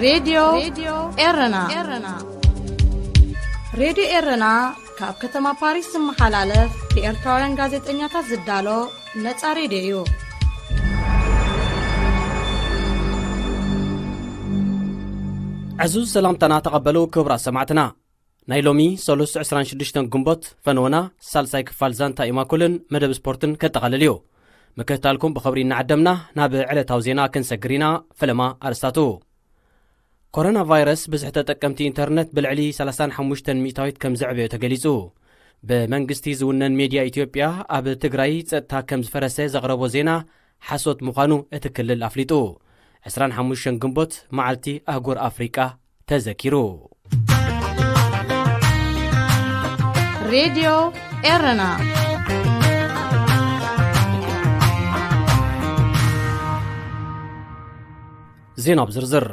ሬድዮ ኤረና። ሬድዮ ኤረና ካብ ከተማ ፓሪስ ዝመሓላለፍ ብኤርትራውያን ጋዜጠኛታት ዝዳሎ ነጻ ሬድዮ እዩ። ዕዙዝ ሰላምታና ተቐበሉ ክቡራት ሰማዕትና። ናይ ሎሚ ሰሉስ ዕስራን ሽዱሽተን ግንቦት ፈነወና ሳልሳይ ክፋል ዛንታ ኢማኩልን መደብ ስፖርትን ከጠቓልል እዩ። ምክትታልኩም ብኽብሪ እናዓደምና ናብ ዕለታዊ ዜና ክንሰግር ኢና። ፈለማ ኣርስታቱ። ኮሮና ቫይረስ ብዝሒ ተጠቀምቲ ኢንተርነት ብልዕሊ ሰላሳን ሓሙሽተን ሚእታዊት ከም ዘዕበዮ ተገሊጹ። ብመንግስቲ ዝውነን ሜድያ ኢትዮጵያ ኣብ ትግራይ ጸጥታ ከም ዝፈረሰ ዘቕረቦ ዜና ሓሶት ምዃኑ እቲ ክልል ኣፍሊጡ። ዕስራን ሓሙሽተን ግንቦት መዓልቲ ኣህጉር ኣፍሪቃ ተዘኪሩ። ሬድዮ ኤረና። ዜና ብዝርዝር።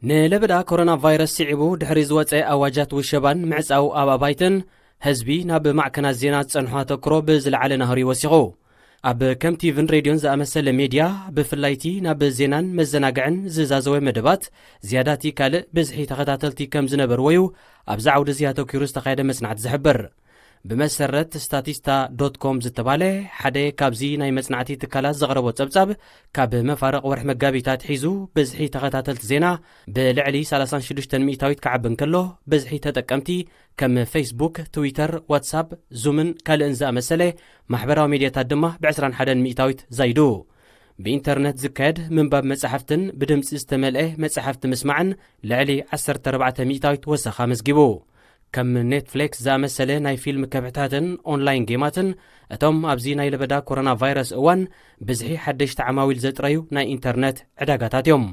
ንለበዳ ኮሮና ቫይረስ ስዒቡ ድሕሪ ዝወጸ ኣዋጃት ውሸባን ምዕጻው ኣብ ኣባይትን ህዝቢ ናብ ማዕከናት ዜና ዝጸንሖ ኣተኩሮ ብዝለዓለ ናህሪ ወሲኹ። ኣብ ከም ቲቪን ሬድዮን ዝኣመሰለ ሜድያ ብፍላይቲ ናብ ዜናን መዘናግዕን ዝዛዘወ መደባት ዝያዳቲ ካልእ ብዝሒ ተኸታተልቲ ከም ዝነበርዎ እዩ ኣብዚ ዓውዲ እዚ ኣተኪሩ ዝተኻየደ መጽናዕቲ ዝሕብር። ብመሰረት ስታቲስታ ዶት ኮም ዝተባለ ሓደ ካብዚ ናይ መጽናዕቲ ትካላት ዘቕረቦ ጸብጻብ፣ ካብ መፋርቕ ወርሒ መጋቢት ኣትሒዙ ብዝሒ ተኸታተልቲ ዜና ብልዕሊ ሰላሳን ሽዱሽተን ሚእታዊት ክዓቢ እንከሎ፣ ብዝሒ ተጠቀምቲ ከም ፌስቡክ፣ ትዊተር፣ ዋትሳፕ፣ ዙምን ካልእን ዝኣመሰለ ማሕበራዊ ሜድያታት ድማ ብዕስራን ሓደን ሚእታዊት ዛይዱ። ብኢንተርነት ዝካየድ ምንባብ መጻሕፍትን ብድምጺ ዝተመልአ መጻሕፍቲ ምስማዕን ልዕሊ ዓሰርተ ኣርባዕተ ሚእታዊት ወሰኽ ኣመዝጊቡ። ከም ኔትፍሊክስ ዝኣመሰለ ናይ ፊልም ከብሕታትን ኦንላይን ጌማትን፣ እቶም ኣብዚ ናይ ለበዳ ኮሮና ቫይረስ እዋን ብዝሒ ሓደሽቲ ዓማዊል ዘጥረዩ ናይ ኢንተርነት ዕዳጋታት እዮም።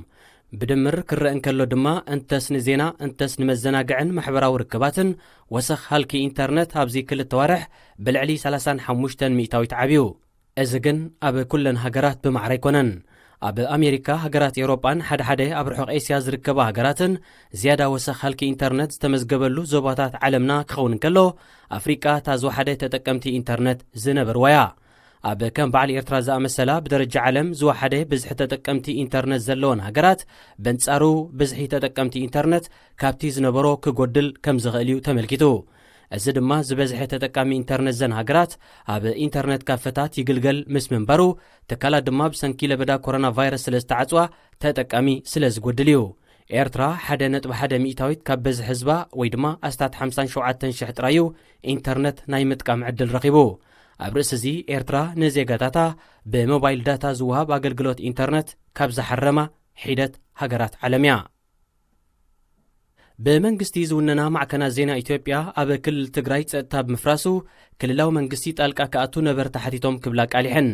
ብድምር ክረአ እንከሎ ድማ፣ እንተስ ንዜና እንተስ ንመዘናግዕን ማሕበራዊ ርክባትን ወሰኽ ሃልኪ ኢንተርነት ኣብዚ ክልተ ዋርሕ ብልዕሊ ሰላሳን ሓሙሽተን ሚእታዊት ዓብዩ። እዚ ግን ኣብ ኩለን ሃገራት ብማዕረ ኣይኮነን። ኣብ ኣሜሪካ፣ ሃገራት ኤውሮጳን ሓደ ሓደ ኣብ ርሑቕ ኤስያ ዝርከባ ሃገራትን ዝያዳ ወሰኽ ሃልኪ ኢንተርነት ዝተመዝገበሉ ዞባታት ዓለምና ክኸውን እንከሎ፣ ኣፍሪቃ እታ ዝወሓደ ተጠቀምቲ ኢንተርነት ዝነበርዋ እያ። ኣብ ከም በዓል ኤርትራ ዝኣመሰላ ብደረጃ ዓለም ዝወሓደ ብዝሒ ተጠቀምቲ ኢንተርነት ዘለወን ሃገራት፣ በንጻሩ ብዝሒ ተጠቀምቲ ኢንተርነት ካብቲ ዝነበሮ ክጎድል ከም ዝኽእል እዩ ተመልኪቱ። እዚ ድማ ዝበዝሐ ተጠቃሚ ኢንተርነት ዘን ሃገራት ኣብ ኢንተርነት ካፈታት ይግልገል ምስ ምንባሩ፣ ትካላት ድማ ብሰንኪ ለበዳ ኮሮና ቫይረስ ስለ ዝተዓጽዋ ተጠቃሚ ስለ ዝጎድል እዩ። ኤርትራ ሓደ ነጥቢ ሓደ ሚእታዊት ካብ በዝሒ ህዝባ ወይ ድማ ኣስታት ሓምሳን ሸውዓተን ሽሕ ጥራይ እዩ ኢንተርነት ናይ ምጥቃም ዕድል ረኺቡ። ኣብ ርእሲ እዚ ኤርትራ ንዜጋታታ ብሞባይል ዳታ ዝወሃብ ኣገልግሎት ኢንተርነት ካብ ዝሓረማ ሒደት ሃገራት ዓለም እያ። ብመንግስቲ ዝውነና ማዕከናት ዜና ኢትዮጵያ ኣብ ክልል ትግራይ ጸጥታ ብምፍራሱ ክልላዊ መንግስቲ ጣልቃ ክኣቱ ነበርቲ ሓቲቶም ክብላ ኣቃሊሐን።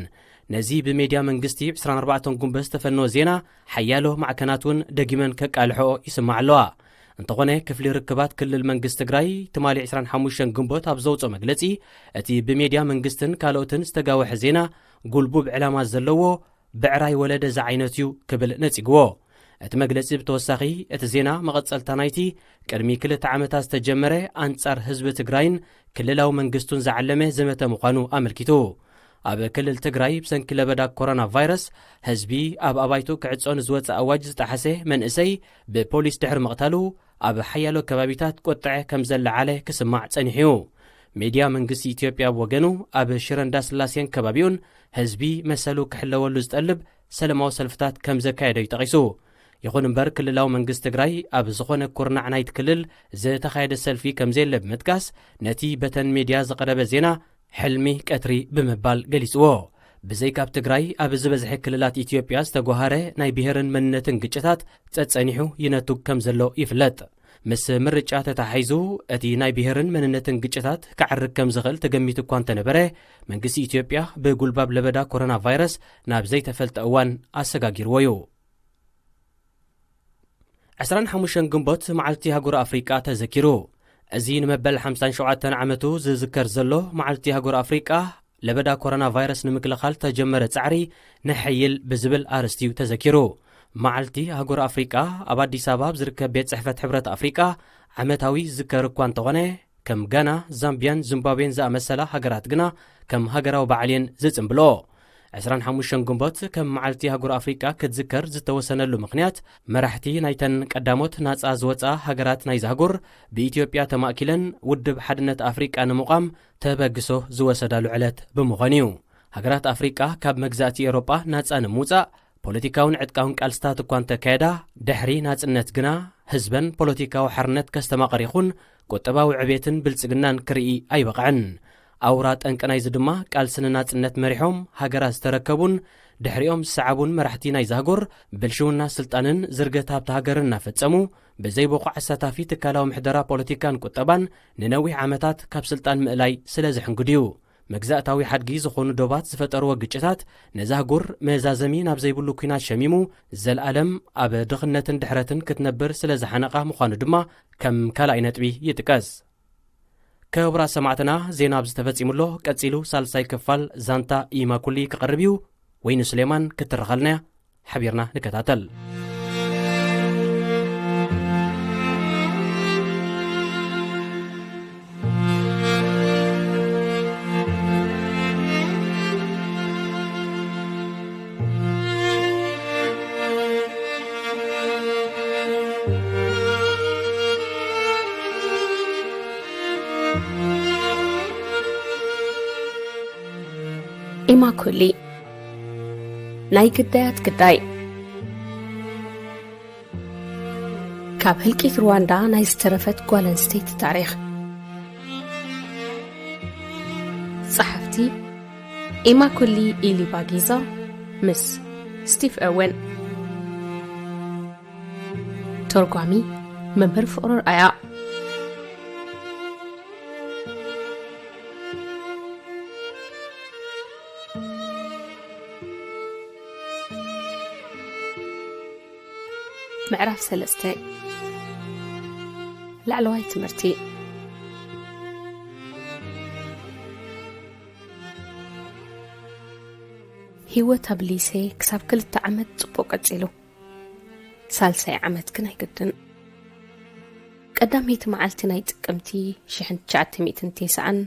ነዚ ብሜድያ መንግስቲ ዕስራን ኣርባዕተን ጉንበት ዝተፈነወ ዜና ሓያሎ ማዕከናት እውን ደጊመን ከቃልሕኦ ይስማዕ ኣለዋ። እንተኾነ ክፍሊ ርክባት ክልል መንግስቲ ትግራይ ትማሊ ዕስራን ሓሙሽተን ግንቦት ኣብ ዘውፅኦ መግለፂ፣ እቲ ብሜድያ መንግስትን ካልኦትን ዝተጋወሐ ዜና ጉልቡብ ዕላማ ዘለዎ ብዕራይ ወለደ ዝዓይነቱ እዩ ክብል ነጺግዎ። እቲ መግለጺ ብተወሳኺ፣ እቲ ዜና መቐጸልታ ናይቲ ቅድሚ ክልተ ዓመታት ዝተጀመረ ኣንጻር ህዝቢ ትግራይን ክልላዊ መንግስቱን ዝዓለመ ዘመተ ምዃኑ ኣመልኪቱ። ኣብ ክልል ትግራይ ብሰንኪ ለበዳ ኮሮና ቫይረስ ህዝቢ ኣብ ኣባይቱ ክዕጾ ንዝወጸ ኣዋጅ ዝጠሓሰ መንእሰይ ብፖሊስ ድሕሪ ምቕታሉ፣ ኣብ ሓያሎ ከባቢታት ቁጥዐ ከም ዘለዓለ ክስማዕ ጸኒሑ እዩ። ሜድያ መንግስቲ ኢትዮጵያ ብወገኑ፣ ኣብ ሽረ እንዳስላሴን ከባቢኡን ህዝቢ መሰሉ ክሕለወሉ ዝጠልብ ሰለማዊ ሰልፍታት ከም ዘካየደ እዩ ጠቒሱ። ይኹን እምበር፣ ክልላዊ መንግስቲ ትግራይ ኣብ ዝኾነ ኩርናዕ ናይቲ ክልል ዝተኻየደ ሰልፊ ከም ዘየለ ብምጥቃስ፣ ነቲ በተን ሜድያ ዝቐረበ ዜና ሕልሚ ቀትሪ ብምባል ገሊጽዎ። ብዘይካ ኣብ ትግራይ፣ ኣብ ዝበዝሐ ክልላት ኢትዮጵያ ዝተጓሃረ ናይ ብሄርን መንነትን ግጭታት ጸጸኒሑ ይነቱግ ከም ዘሎ ይፍለጥ። ምስ ምርጫ ተተሓሒዙ፣ እቲ ናይ ብሄርን መንነትን ግጭታት ክዓርግ ከም ዝኽእል ተገሚቱ እኳ እንተነበረ፣ መንግስቲ ኢትዮጵያ ብጉልባብ ለበዳ ኮሮና ቫይረስ ናብ ዘይተፈልጠ እዋን ኣሰጋጊርዎ እዩ። ዕስራን ሓሙሽተን ግንቦት መዓልቲ ኣህጉር ኣፍሪቃ ተዘኪሩ። እዚ ንመበል ሓምሳን ሸውዓተን ዓመቱ ዝዝከር ዘሎ መዓልቲ ኣህጉር ኣፍሪቃ፣ ለበዳ ኮሮና ቫይረስ ንምክልኻል ተጀመረ ጻዕሪ ነሐይል ብዝብል ኣርእስቲ እዩ ተዘኪሩ። መዓልቲ ኣህጉር ኣፍሪቃ ኣብ ኣዲስ ኣበባ ኣብ ዝርከብ ቤት ጽሕፈት ሕብረት ኣፍሪቃ ዓመታዊ ዝዝከር እኳ እንተኾነ፣ ከም ጋና፣ ዛምቢያን ዚምባብዌን ዝኣመሰላ ሃገራት ግና ከም ሃገራዊ በዓል እየን ዝጽንብልኦ። ዕስራን ሓሙሽተን ግንቦት ከም መዓልቲ ኣህጉር ኣፍሪቃ ክትዝከር ዝተወሰነሉ ምኽንያት፣ መራሕቲ ናይተን ቀዳሞት ናጻ ዝወጻ ሃገራት ናይዛ ኣህጉር ብኢትዮጵያ ተማእኪለን ውድብ ሓድነት ኣፍሪቃ ንምቋም ተበግሶ ዝወሰዳሉ ዕለት ብምዃኑ እዩ። ሃገራት ኣፍሪቃ ካብ መግዛእቲ ኤውሮጳ ናጻ ንምውጻእ ፖለቲካውን ዕጥቃውን ቃልስታት እኳ እንተካየዳ፣ ድሕሪ ናጽነት ግና ህዝበን ፖለቲካዊ ሓርነት ከስተማቕር ይኹን ቁጠባዊ ዕቤትን ብልጽግናን ክርኢ ኣይበቕዐን። ኣውራ ጠንቂ ናይዚ ድማ ቃልሲ ንናጽነት መሪሖም ሃገራት ዝተረከቡን ድሕሪኦም ዝሰዓቡን መራሕቲ ናይዛ ኣህጉር ብልሽውና ስልጣንን ዝርገት ሃብቲ ሃገርን እናፈጸሙ ብዘይበቑዕ ኣሳታፊ ትካላዊ ምሕደራ ፖለቲካን ቁጠባን ንነዊሕ ዓመታት ካብ ስልጣን ምእላይ ስለ ዝሕንግድ እዩ። መግዛእታዊ ሓድጊ ዝኾኑ ዶባት ዝፈጠርዎ ግጭታት ነዛ ኣህጉር መዛዘሚ ናብ ዘይብሉ ኲናት ሸሚሙ፣ ዘልኣለም ኣብ ድኽነትን ድሕረትን ክትነብር ስለ ዝሓነቓ ምዃኑ ድማ ከም ካልኣይ ነጥቢ ይጥቀስ። ክቡራት ሰማዕትና፣ ዜና ኣብዚ ተፈጺሙ ኣሎ። ቀጺሉ ሳልሳይ ክፋል ዛንታ ኢማኩሊ ክቐርብ እዩ። ወይኒ ሱሌማን ክትረኸልና እያ። ሓቢርና ንከታተል። ኢማኩሊ፣ ናይ ግዳያት ግዳይ። ካብ ህልቂት ሩዋንዳ ናይ ዝተረፈት ጓል ኣንስተይቲ ታሪኽ። ጸሓፍቲ ኢማኩሊ ኢሊባጊዛ ምስ ስቲቭ ኦወን። ተርጓሚ መምህር ፍቕሩ ርኣያ። ምዕራፍ ሰለስተ። ላዕለዋይ ትምህርቲ። ህይወት ኣብ ሊሴ ክሳብ ክልተ ዓመት ጽቡቕ ቀጺሉ። ሳልሳይ ዓመት ግን ኣይግድን። ቀዳመይቲ መዓልቲ ናይ ጥቅምቲ ሽሕን ትሽዓተ ሚእትን ተስዓን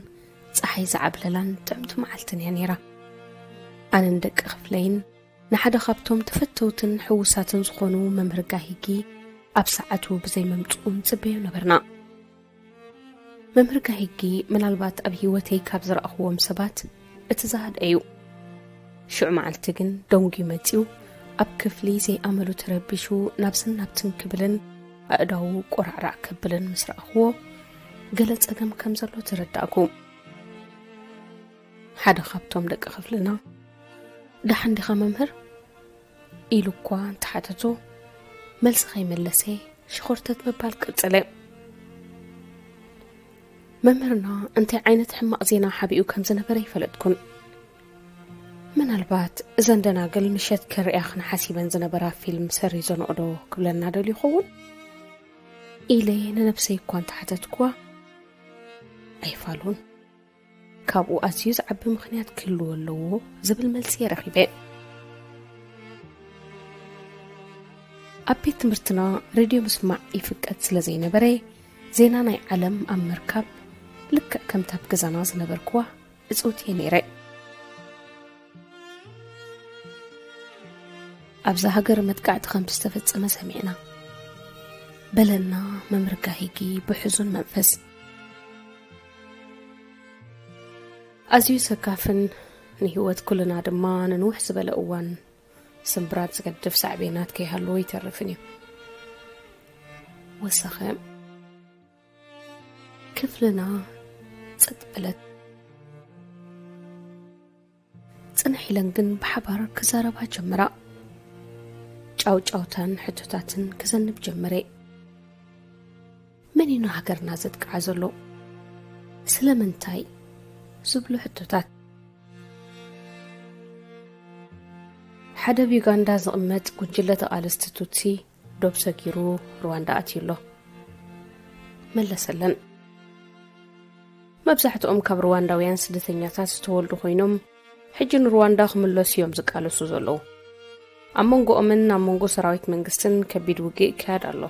ጸሓይ ዝዓብለላን ጥዕምቲ መዓልትን እያ ነይራ። ኣነን ደቂ ክፍለይን ንሓደ ካብቶም ተፈተውትን ሕዉሳትን ዝኾኑ መምህር ጋሂጊ ኣብ ሰዓቱ ብዘይ ምምጽኡ ንጽበዮ ነበርና። መምህር ጋሂጊ ምናልባት ኣብ ህይወተይ ካብ ዝረኣኽዎም ሰባት እቲ ዝሃድአ እዩ። ሽዑ መዓልቲ ግን ደንጉዩ መጺኡ ኣብ ክፍሊ ዘይኣመሉ ተረቢሹ ናብዝን ናብትን ክብልን ኣእዳዉ ቆራዕራዕ ከብልን ምስ ረኣኽዎ፣ ገለ ጸገም ከም ዘሎ ተረዳእኩ። ሓደ ካብቶም ደቂ ክፍልና፣ "ደሓን ዲኻ መምህር?" ኢሉ እኳ እንተሓተቶ፣ መልሲ ከይመለሰ ሽኾርተት ምባል ቀጸለ። መምህርና እንታይ ዓይነት ሕማቕ ዜና ሓቢኡ ከም ዝነበረ ኣይፈለጥኩን። ምናልባት እዘን ደናግል ምሸት ከርእያ ክን ሓሲበን ዝነበራ ፊልም ሰሪዘንኦ ዶ ክብለና ደልዩ ይኸውን? ኢለ ንነብሰይ እኳ እንተሓተትኩዋ፣ ኣይፋሉን። ካብኡ ኣዝዩ ዝዓቢ ምኽንያት ክህልዎ ኣለዎ ዝብል መልሲ እየ ረኺበ። ኣብ ቤት ትምህርትና ሬድዮ ምስማዕ ይፍቀድ ስለ ዘይነበረ፣ ዜና ናይ ዓለም ኣብ መርካብ ልክዕ ከምታ ኣብ ገዛና ዝነበርክዋ እጽውት እየ ነይረ። ኣብዛ ሃገር መጥቃዕቲ ከም ዝተፈጸመ ሰሚዕና፣ በለና መምህር ጋሂጊ ብሕዙን መንፈስ። ኣዝዩ ሰካፍን ንህይወት ኩልና ድማ ንንውሕ ዝበለ እዋን ስምብራት ዝገድፍ ሳዕቤናት ከይሃለዎ ይተርፍን እዩ። ወሰኸ። ክፍልና ጸጥ በለት። ጽንሕ ኢለን ግን ብሓባር ክዛረባ ጀመራ። ጫውጫውታን ሕቶታትን ክዘንብ ጀመረ። መን እዩ ንሃገርና ዘጥቅዓ ዘሎ? ስለምንታይ? ዝብሉ ሕቶታት። ሓደ ኣብ ዩጋንዳ ዝቕመጥ ጉጅለ ተቓለስቲ ቱትሲ ዶብ ሰጊሩ ሩዋንዳ ኣትዩ ኣሎ፣ መለሰለን። መብዛሕትኦም ካብ ሩዋንዳውያን ስደተኛታት ዝተወልዱ ኮይኖም፣ ሕጂ ንሩዋንዳ ክምለሱ እዮም ዝቃለሱ ዘለዉ። ኣብ መንጎኦምን ኣብ መንጎ ሰራዊት መንግስትን ከቢድ ውግእ ይካየድ ኣሎ።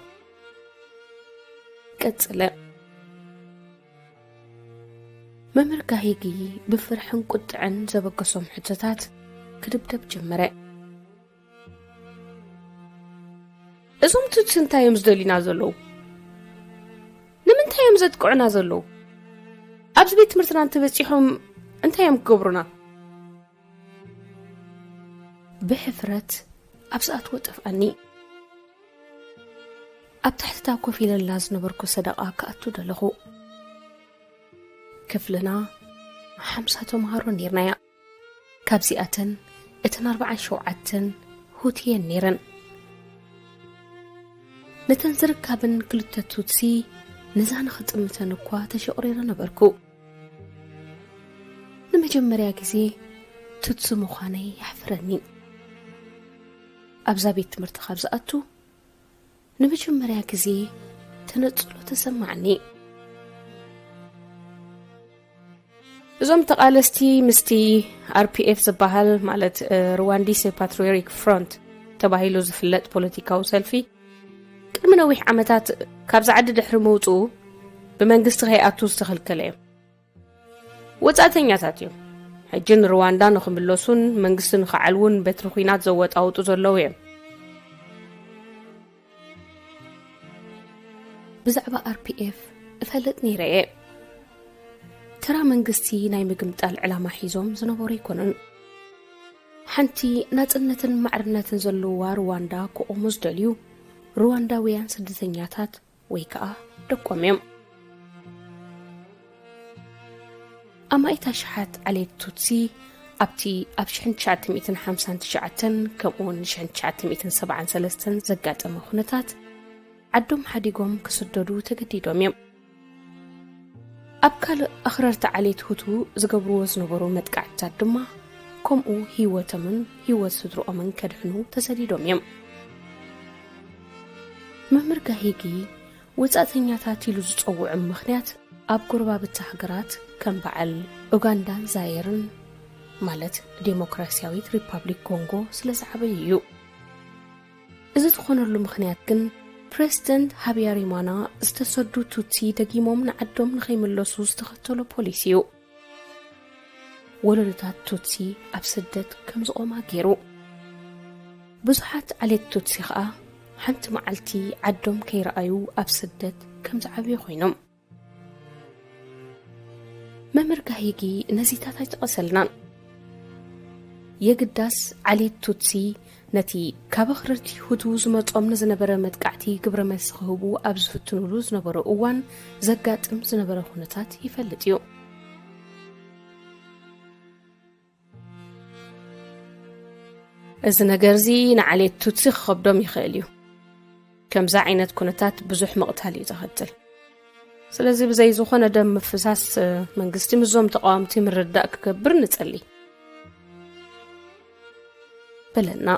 ቀጽለ። መምህር ጋሂጊ ብፍርሕን ቁጥዐን ዘበገሶም ሕቶታት ክድብደብ ጀመረ። እዞም ቱትሲ እንታይ እዮም ዝደልዩና ዘለዉ? ንምንታይ እዮም ዘጥቅዑና ዘለዉ? ኣብዚ ቤት ትምህርትና እንተበጺሖም እንታይ እዮም ክገብሩና? ብሕፍረት ኣብ ዝኣትዎ ጠፍኣኒ። ኣብ ትሕቲታ ኮፍ ኢለላ ዝነበርኩ ሰደቓ ክኣቱ ደለኹ። ክፍልና ሓምሳ ተምሃሮ ኔርናያ። ካብዚኣተን እተን ኣርብዓን ሸውዓተን ሁትየን ኔረን። ነተን ዝርካብን ክልተ ቱትሲ ነዛ ንኽጥምተን እኳ ተሸቑሪረ ነበርኩ። ንመጀመርያ ግዜ ቱትሲ ምዃነይ የሕፍረኒ። ኣብዛ ቤት ትምህርቲ ካብ ዝኣቱ ንመጀመርያ ግዜ ተነጽሎ ተሰማዕኒ። እዞም ተቓለስቲ ምስቲ ኣር ፒ ኤፍ ዝበሃል፣ ማለት፣ እ፣ ሩዋንዲሴ ፓትሪዮቲክ ፍሮንት ተባሂሉ ዝፍለጥ ፖለቲካዊ ሰልፊ፣ ቅድሚ ነዊሕ ዓመታት ካብዚ ዓዲ ድሕሪ ምውጽኡ ብመንግስቲ ከይኣቱ ዝተኸልከለ እዮም። ወጻእተኛታት እዮም። ሕጂ ንሩዋንዳ ንኽምለሱን መንግስቲ ንኽዓልውን በትሪ ኲናት ዘወጣውጡ ዘለዉ እዮም። ብዛዕባ ኣር ፒ ኤፍ እፈልጥ ነይረ እየ። ተራ መንግስቲ ናይ ምግምጣል ዕላማ ሒዞም ዝነበሩ ኣይኮኑን። ሓንቲ ናጽነትን ማዕርነትን ዘለዋ ሩዋንዳ ክቖሙ ዝደልዩ ሩዋንዳውያን ስደተኛታት ወይ ከኣ ደቆም እዮም። ኣማኢት ኣሽሓት ዓሌት ቱትሲ ኣብቲ ኣብ ሽሕን ትሽዓተ ሚእትን ሓምሳን ትሽዓተን ከምኡውን ሽሕን ትሽዓተ ሚእትን ሰብዓን ሰለስተን ዘጋጠመ ኩነታት ዓዶም ሓዲጎም ክስደዱ ተገዲዶም እዮም። ኣብ ካልእ ኣኽረርቲ ዓሌት ሁቱ ዝገብርዎ ዝነበሩ መጥቃዕትታት ድማ ከምኡ ህይወቶምን ህይወት ስድርኦምን ከድሕኑ ተሰዲዶም እዮም። መምህር ጋሂጊ ወጻእተኛታት ኢሉ ዝጸውዖም ምኽንያት ኣብ ጎረባብቲ ሃገራት ከም በዓል ኡጋንዳን ዛየርን፣ ማለት ዴሞክራሲያዊት ሪፓብሊክ ኮንጎ፣ ስለ ዝዓበዩ እዩ። እዚ ዝኾነሉ ምኽንያት ግን ፕሬዝደንት ሃብያሪማና ዝተሰዱ ቱትሲ ደጊሞም ንዓዶም ንኸይምለሱ ዝተኸተሎ ፖሊሲ እዩ። ወለዶታት ቱትሲ ኣብ ስደት ከም ዝቖማ ገይሩ። ብዙሓት ዓሌት ቱትሲ ኸኣ ሓንቲ መዓልቲ ዓዶም ከይረኣዩ ኣብ ስደት ከም ዝዓብዩ ኮይኖም። መምህር ጋሂጊ ነዚታት ኣይጠቐሰልናን። የግዳስ ዓሌት ቱትሲ ነቲ ካብ ኣኽረርቲ ሁቱ ዝመጾም ንዝነበረ መጥቃዕቲ ግብረ መልሲ ክህቡ ኣብ ዝፍትኑሉ ዝነበሩ እዋን ዘጋጥም ዝነበረ ኩነታት ይፈልጥ እዩ። እዚ ነገርዚ ንዓሌት ቱትሲ ክኸብዶም ይኽእል እዩ። ከምዚ ዓይነት ኩነታት ብዙሕ ምቕታል እዩ ዘኸትል። ስለዚ ብዘይ ዝኾነ ደም ምፍሳስ፣ እ፣ መንግስቲ ምስዞም ተቓወምቲ ምርዳእ ክገብር ንጸሊ። በለና።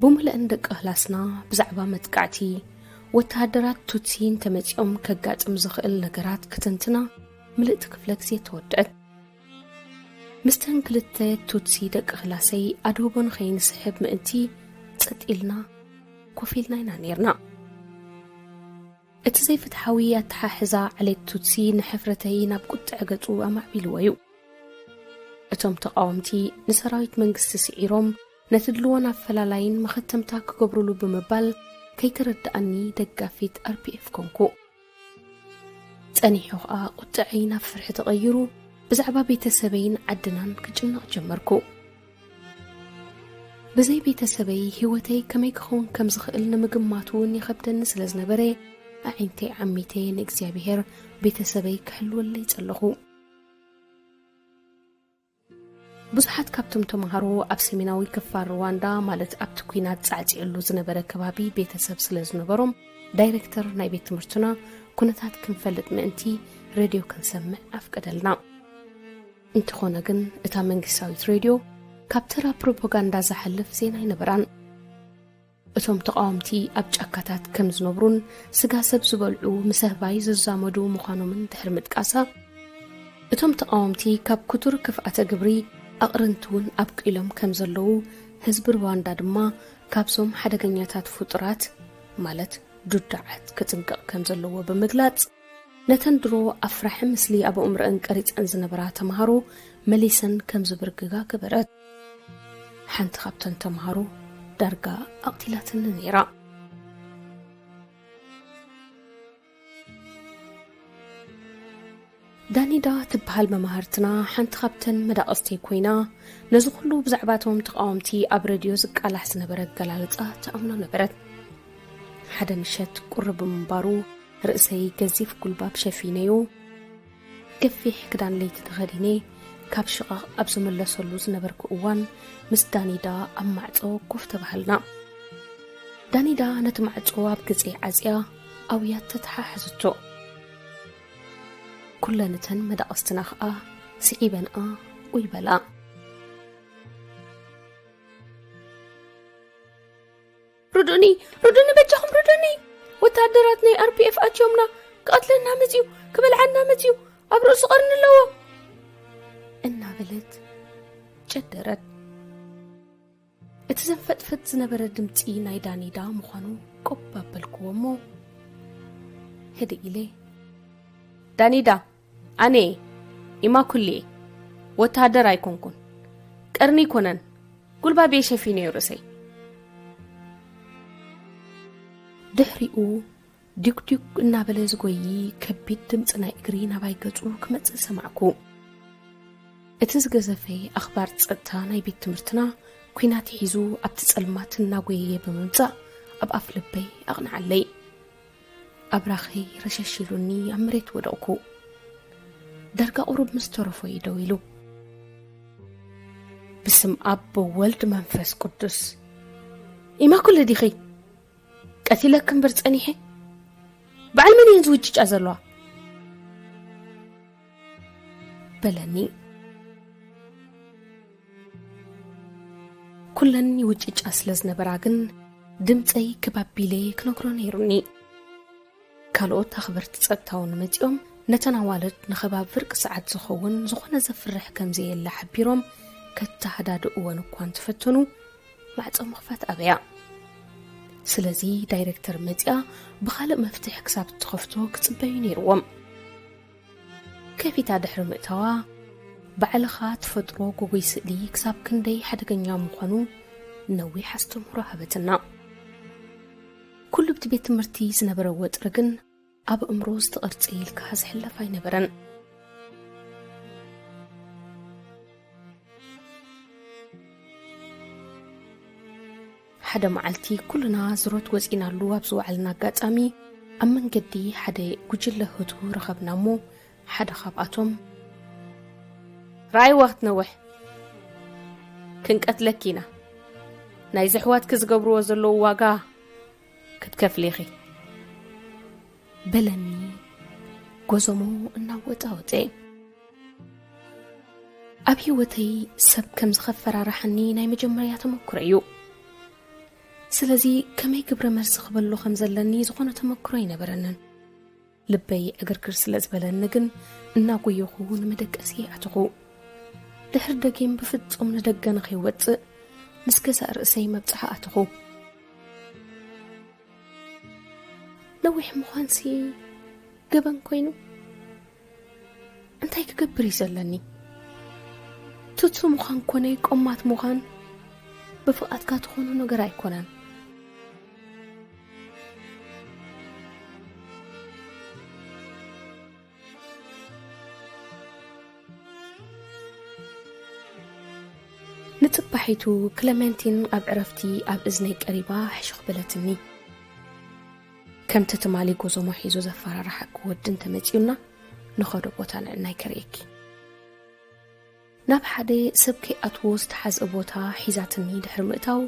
ብሙልእን ደቂ ክላስና ብዛዕባ መጥቃዕቲ ወተሃደራት ቱትሲ እንተመጺኦም ከጋጥም ዝኽእል ነገራት ክትንትና ምልእቲ ክፍለ ግዜ ተወድአት። ምስተን ክልተ ቱትሲ ደቂ ክላሰይ ኣድህቦ ንኸይንስሕብ ምእንቲ ጸጥ ኢልና ኮፍ ኢልና ኢና ኔርና። እቲ ዘይፍትሓዊ ኣተሓሕዛ ዓሌት ቱትሲ ንሕፍረተይ ናብ ቁጥዐ ገጹ ኣማዕቢልዎ እዩ። እቶም ተቓወምቲ ንሰራዊት መንግስቲ ስዒሮም ነቲ ድልዎን ኣፈላላይን መኸተምታ ክገብሩሉ ብምባል ከይተረድኣኒ ደጋፊት ኣር ፒ ኤፍ ኮንኩ። ጸኒሑ ኸኣ ቁጥዐይ ናብ ፍርሒ ተቐይሩ ብዛዕባ ቤተሰበይን ዓድናን ክጭነቕ ጀመርኩ። ብዘይ ቤተሰበይ ህይወተይ ከመይ ክኸውን ከም ዝኽእል ንምግማት እውን ይኸብደኒ ስለ ዝነበረ፣ ኣዒንተይ ዓሚተ ንእግዚኣብሔር ቤተሰበይ ክሕልወለይ ጸለኹ። ብዙሓት ካብቶም ተምሃሮ ኣብ ሰሜናዊ ክፋል ሩዋንዳ፣ ማለት ኣብቲ ኲናት ጻዕጺዕሉ ዝነበረ ከባቢ ቤተሰብ ስለ ዝነበሮም፣ ዳይረክተር ናይ ቤት ትምህርትና ኩነታት ክንፈልጥ ምእንቲ ሬድዮ ክንሰምዕ ኣፍቀደልና። እንተኾነ ግን፣ እታ መንግስታዊት ሬድዮ ካብ ተራ ፕሮፓጋንዳ ዝሓልፍ ዜና ኣይነበራን። እቶም ተቓወምቲ ኣብ ጫካታት ከም ዝነብሩን ስጋ ሰብ ዝበልዑ ምስ ኣህባይ ዝዛመዱ ምዃኖምን ድሕሪ ምጥቃሳ፣ እቶም ተቓወምቲ ካብ ክቱር ክፍኣተ ግብሪ ኣቕርንቲ እውን ኣብቂሎም ከም ዘለዉ፣ ህዝቢ ሩዋንዳ ድማ ካብዞም ሓደገኛታት ፍጡራት፣ ማለት ዱዳዓት፣ ክጥንቀቕ ከም ዘለዎ ብምግላጽ፣ ነተን ድሮ ኣፍራሒ ምስሊ ኣብ ኣእምሮኣን ቀሪጸን ዝነበራ ተምሃሮ መሊሰን ከም ዝብርግጋ ገበረት። ሓንቲ ካብተን ተምሃሮ ዳርጋ ኣቕቲላትኒ ነይራ። ዳኒዳ ትበሃል መማህርትና ሓንቲ ካብተን መዳቕስተይ ኮይና፣ ነዚ ኩሉ ብዛዕባቶም ተቓወምቲ ኣብ ሬድዮ ዝቃላሕ ዝነበረ ኣገላልጻ ትኣምኖ ነበረት። ሓደ ምሸት ቁሪ ብምንባሩ፣ ርእሰይ ገዚፍ ጉልባብ ሸፊነዮ፣ ገፊሕ ክዳን ለይቲ ተኸዲነ፣ ካብ ሽቓቕ ኣብ ዝምለሰሉ ዝነበርኩ እዋን፣ ምስ ዳኒዳ ኣብ ማዕጾ ኮፍ ተባሃልና። ዳኒዳ ነቲ ማዕጾ ኣብ ገጸይ ዓጽያ፣ ኣውያት ተተሓሓዘቶ። ኩለን እተን መዳቕስትና ኸኣ ስዒበንኣ ኡይ በላ። "ርዱእኒ፣ ርዱእኒ፣ በጃኹም ርዱእኒ! ወተሃደራት ናይ ኣር ፒ ኤፍ ኣትዮምና፣ ክቐትለና መጺኡ፣ ክበልዓና መጺኡ፣ ኣብ ርእሱ ቀርኒ ኣለዎ!" እናበለት ጨደረት። እቲ ዘንፈጥፈጥ ዝነበረ ድምጺ ናይ ዳኒዳ ምዃኑ ቆብ ኣበልክዎ እሞ፣ ህድእ ኢለ፣ "ዳኒዳ፣ ኣነ እየ፣ ኢማኩሌ፣ ወተሃደር ኣይኮንኩን። ቀርኒ ኣይኮነን፣ ጉልባብ እየ ሸፊነዮ ርእሰይ።" ድሕሪኡ ዲጉዲጉ እናበለ ዝጎዪ ከቢድ ድምጺ ናይ እግሪ ናባይ ገጹ ክመጽእ ሰማዕኩ። እቲ ዝገዘፈ ኣኽባር ጸጥታ ናይ ቤት ትምህርትና ኲናት ሒዙ ኣብቲ ጸልማት እናጎየየ ብምምጻእ ኣብ ኣፍ ልበይ ኣቕንዓለይ። ኣብራኸይ ረሸሽ ኢሉኒ ኣብ መሬት ወደቕኩ። ዳርጋ ቁሩብ ምስ ተረፎ እዩ ደው ኢሉ። "ብስም ኣብ ወወልድ መንፈስ ቅዱስ፣ ኢማኩለ ዲኺ? ቀቲለኪ እምበር ጸኒሐ? በዓል መን እየን ዝውጭጫ ዘለዋ?" በለኒ። ኩለን ይውጭጫ ስለ ዝነበራ ግን ድምፀይ ክብ ኣቢለ ክነግሮ ነይሩኒ። ካልኦት ኣኽበርቲ ጸጥታ እውን መጺኦም ነተን ኣዋልድ ንኸባብ ፍርቂ ሰዓት ዝኸውን ዝኾነ ዘፍርሕ ከም ዘየለ ሓቢሮም ከተሃዳድእወን እኳ እንተፈተኑ፣ ማዕጾ ምኽፋት ኣበያ። ስለዚ ዳይሬክተር መጺኣ ብኻልእ መፍትሕ ክሳብ እትኸፍቶ ክጽበዩ ነይርዎም። ከፊታ ድሕሪ ምእታዋ፣ ባዕልኻ ትፈጥሮ ጎጎይ ስእሊ ክሳብ ክንደይ ሓደገኛ ምዃኑ ነዊሕ ኣስተምህሮ ሃበትና። ኩሉ ኣብቲ ቤት ትምህርቲ ዝነበረ ወጥሪ ግን ኣብ እምሮ ዝተቐርጸ ኢልካ ዝሕለፍ ኣይነበረን። ሓደ መዓልቲ ኩልና ዝሮት ወጺናሉ ኣብ ዝወዓልና ኣጋጣሚ፣ ኣብ መንገዲ ሓደ ጉጅለ ህቱ ረኸብና እሞ፣ ሓደ ካብኣቶም፣ "ርኣይዋ ክትነውሕ፣ ክንቀትለኪ ኢና። ናይዚ ኣሕዋትኪ ዝገብርዎ ዘለዉ ዋጋ ክትከፍሊ ኢኺ" በለኒ፣ ጎዞሞ እናወጣወጠ። ኣብ ህይወተይ ሰብ ከም ዝኸፈራርሓኒ ናይ መጀመርያ ተመክሮ እዩ። ስለዚ ከመይ ግብረ መልሲ ክበሎ ከም ዘለኒ ዝኾነ ተመክሮ ኣይነበረንን። ልበይ ዕግርግር ስለ ዝበለኒ ግን እናጎየኹ ንመደቀሲ ኣተኹ። ድሕሪ ደጊም ብፍጹም ንደገ ንኸይወጽእ ምስ ገዛእ ርእሰይ መብጽዓ ኣተኹ። ነዊሕ ምዃንሲ ገበን ኮይኑ፣ እንታይ ክገብር እዩ ዘለኒ? ትቱ ምዃን ኮነ ቆማት ምዃን ብፍቓድካ ትኾኖ ነገር ኣይኮነን። ንጽባሒቱ ክለመንቲን ኣብ ዕረፍቲ ኣብ እዝነይ ቀሪባ ሕሹኽ በለትኒ። ከምቲ ትማሊ ጎዞሞ ሒዙ ዘፈራርሓኪ ወዲ እንተመጺኡና፣ ንኸዶ ቦታ ንዕናይ ከርእየኪ። ናብ ሓደ ሰብ ከይኣትዎ ዝተሓዝአ ቦታ ሒዛትኒ ድሕሪ ምእታው፣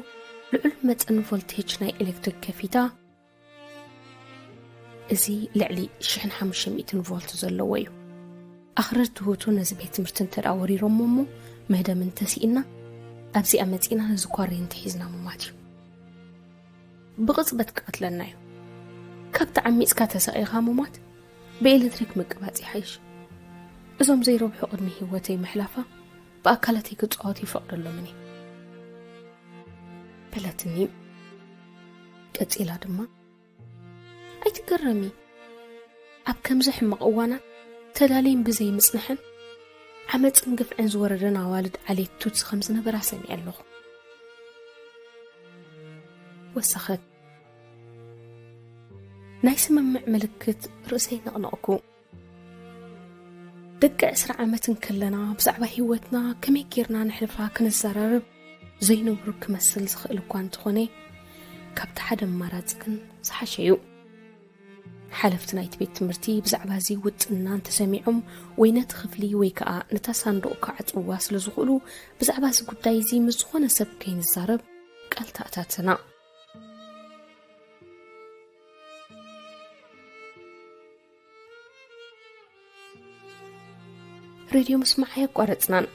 ልዑል መጠን ቮልቴጅ ናይ ኤሌክትሪክ ከፊታ፣ እዚ ልዕሊ ሽሕን ሓሙሽተ ሚእትን ቮልት ዘለዎ እዩ። ኣኽረርቲ ህቱ ነዚ ቤት ትምህርቲ እንተ ደኣ ወሪሮሞ እሞ፣ ምህደም እንተስኢና፣ ኣብዚኣ መጺእና ነዚ ኳሬንቲ ሒዝና ምማት እዩ። ብቕጽበት ክቐትለና እዩ። ካብ ተዓሚጽካ ተሰቒኻ ምማት፣ ብኤሌክትሪክ ምቅባጽ ይሓይሽ። እዞም ዘይረብሑ ቅድሚ ህይወተይ ምሕላፋ፣ ብኣካላተይ ክጻወቱ ይፈቕደሎምን እየ በለትኒ። ቀጺላ ድማ፣ ኣይትገረሚ። ኣብ ከምዚ ሕማቕ እዋናት ተዳልየን ብዘይምጽንሐን ዓመጽን ግፍዕን ዝወረደን ኣዋልድ ዓሌት ቱትሲ ከም ዝነበራ ሰሚዐ ኣለኹ። ወሰኸት። ናይ ስምምዕ ምልክት ርእሰይ ነቕነቕኩ። ደቂ ዕስራ ዓመት እንከለና ብዛዕባ ህይወትና ከመይ ጌርና ነሕልፋ ክንዘራረብ ዘይንቡር ክመስል ዝኽእል እኳ እንተኾነ፣ ካብቲ ሓደ ኣማራጺ ግን ዝሓሸ እዩ። ሓለፍቲ ናይቲ ቤት ትምህርቲ ብዛዕባ እዚ ውጥንና እንተሰሚዖም ወይ ነቲ ክፍሊ ወይ ከኣ ነታ ሳንዱቕ ክዓጽውዋ ስለ ዝኽእሉ፣ ብዛዕባ እዚ ጉዳይ እዚ ምስ ዝኾነ ሰብ ከይንዛረብ ቃል ተኣታተና። ሬድዮ ምስማዕ ኣየቋረጽናን።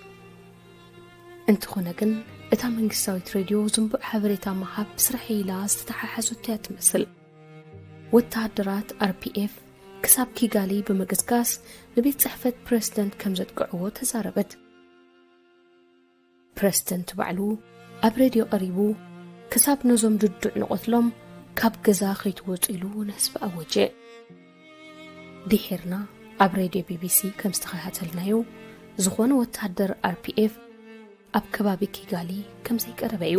እንተኾነ ግን፣ እታ መንግስታዊት ሬድዮ ዝንቡዕ ሓበሬታ ምሃብ ብስራሕ ኢላ ዝተተሓሓዘቶ እያ ትመስል። ወተሃደራት ኣር ፒ ኤፍ ክሳብ ኪጋሊ ብምግስጋስ ንቤት ጽሕፈት ፕረዚደንት ከም ዘጥቅዕዎ ተዛረበት። ፕረዚደንት ባዕሉ ኣብ ሬድዮ ቀሪቡ፣ ክሳብ ነዞም ድዱዕ ንቐትሎም ካብ ገዛ ከይትወጹ ኢሉ ንህዝቢ ኣወጀ። ድሒርና ኣብ ሬድዮ ቢ ቢ ሲ ከም ዝተኸታተልናዮ፣ ዝኾነ ወተሃደር ኣር ፒ ኤፍ ኣብ ከባቢ ኪጋሊ ከም ዘይቀረበ እዩ።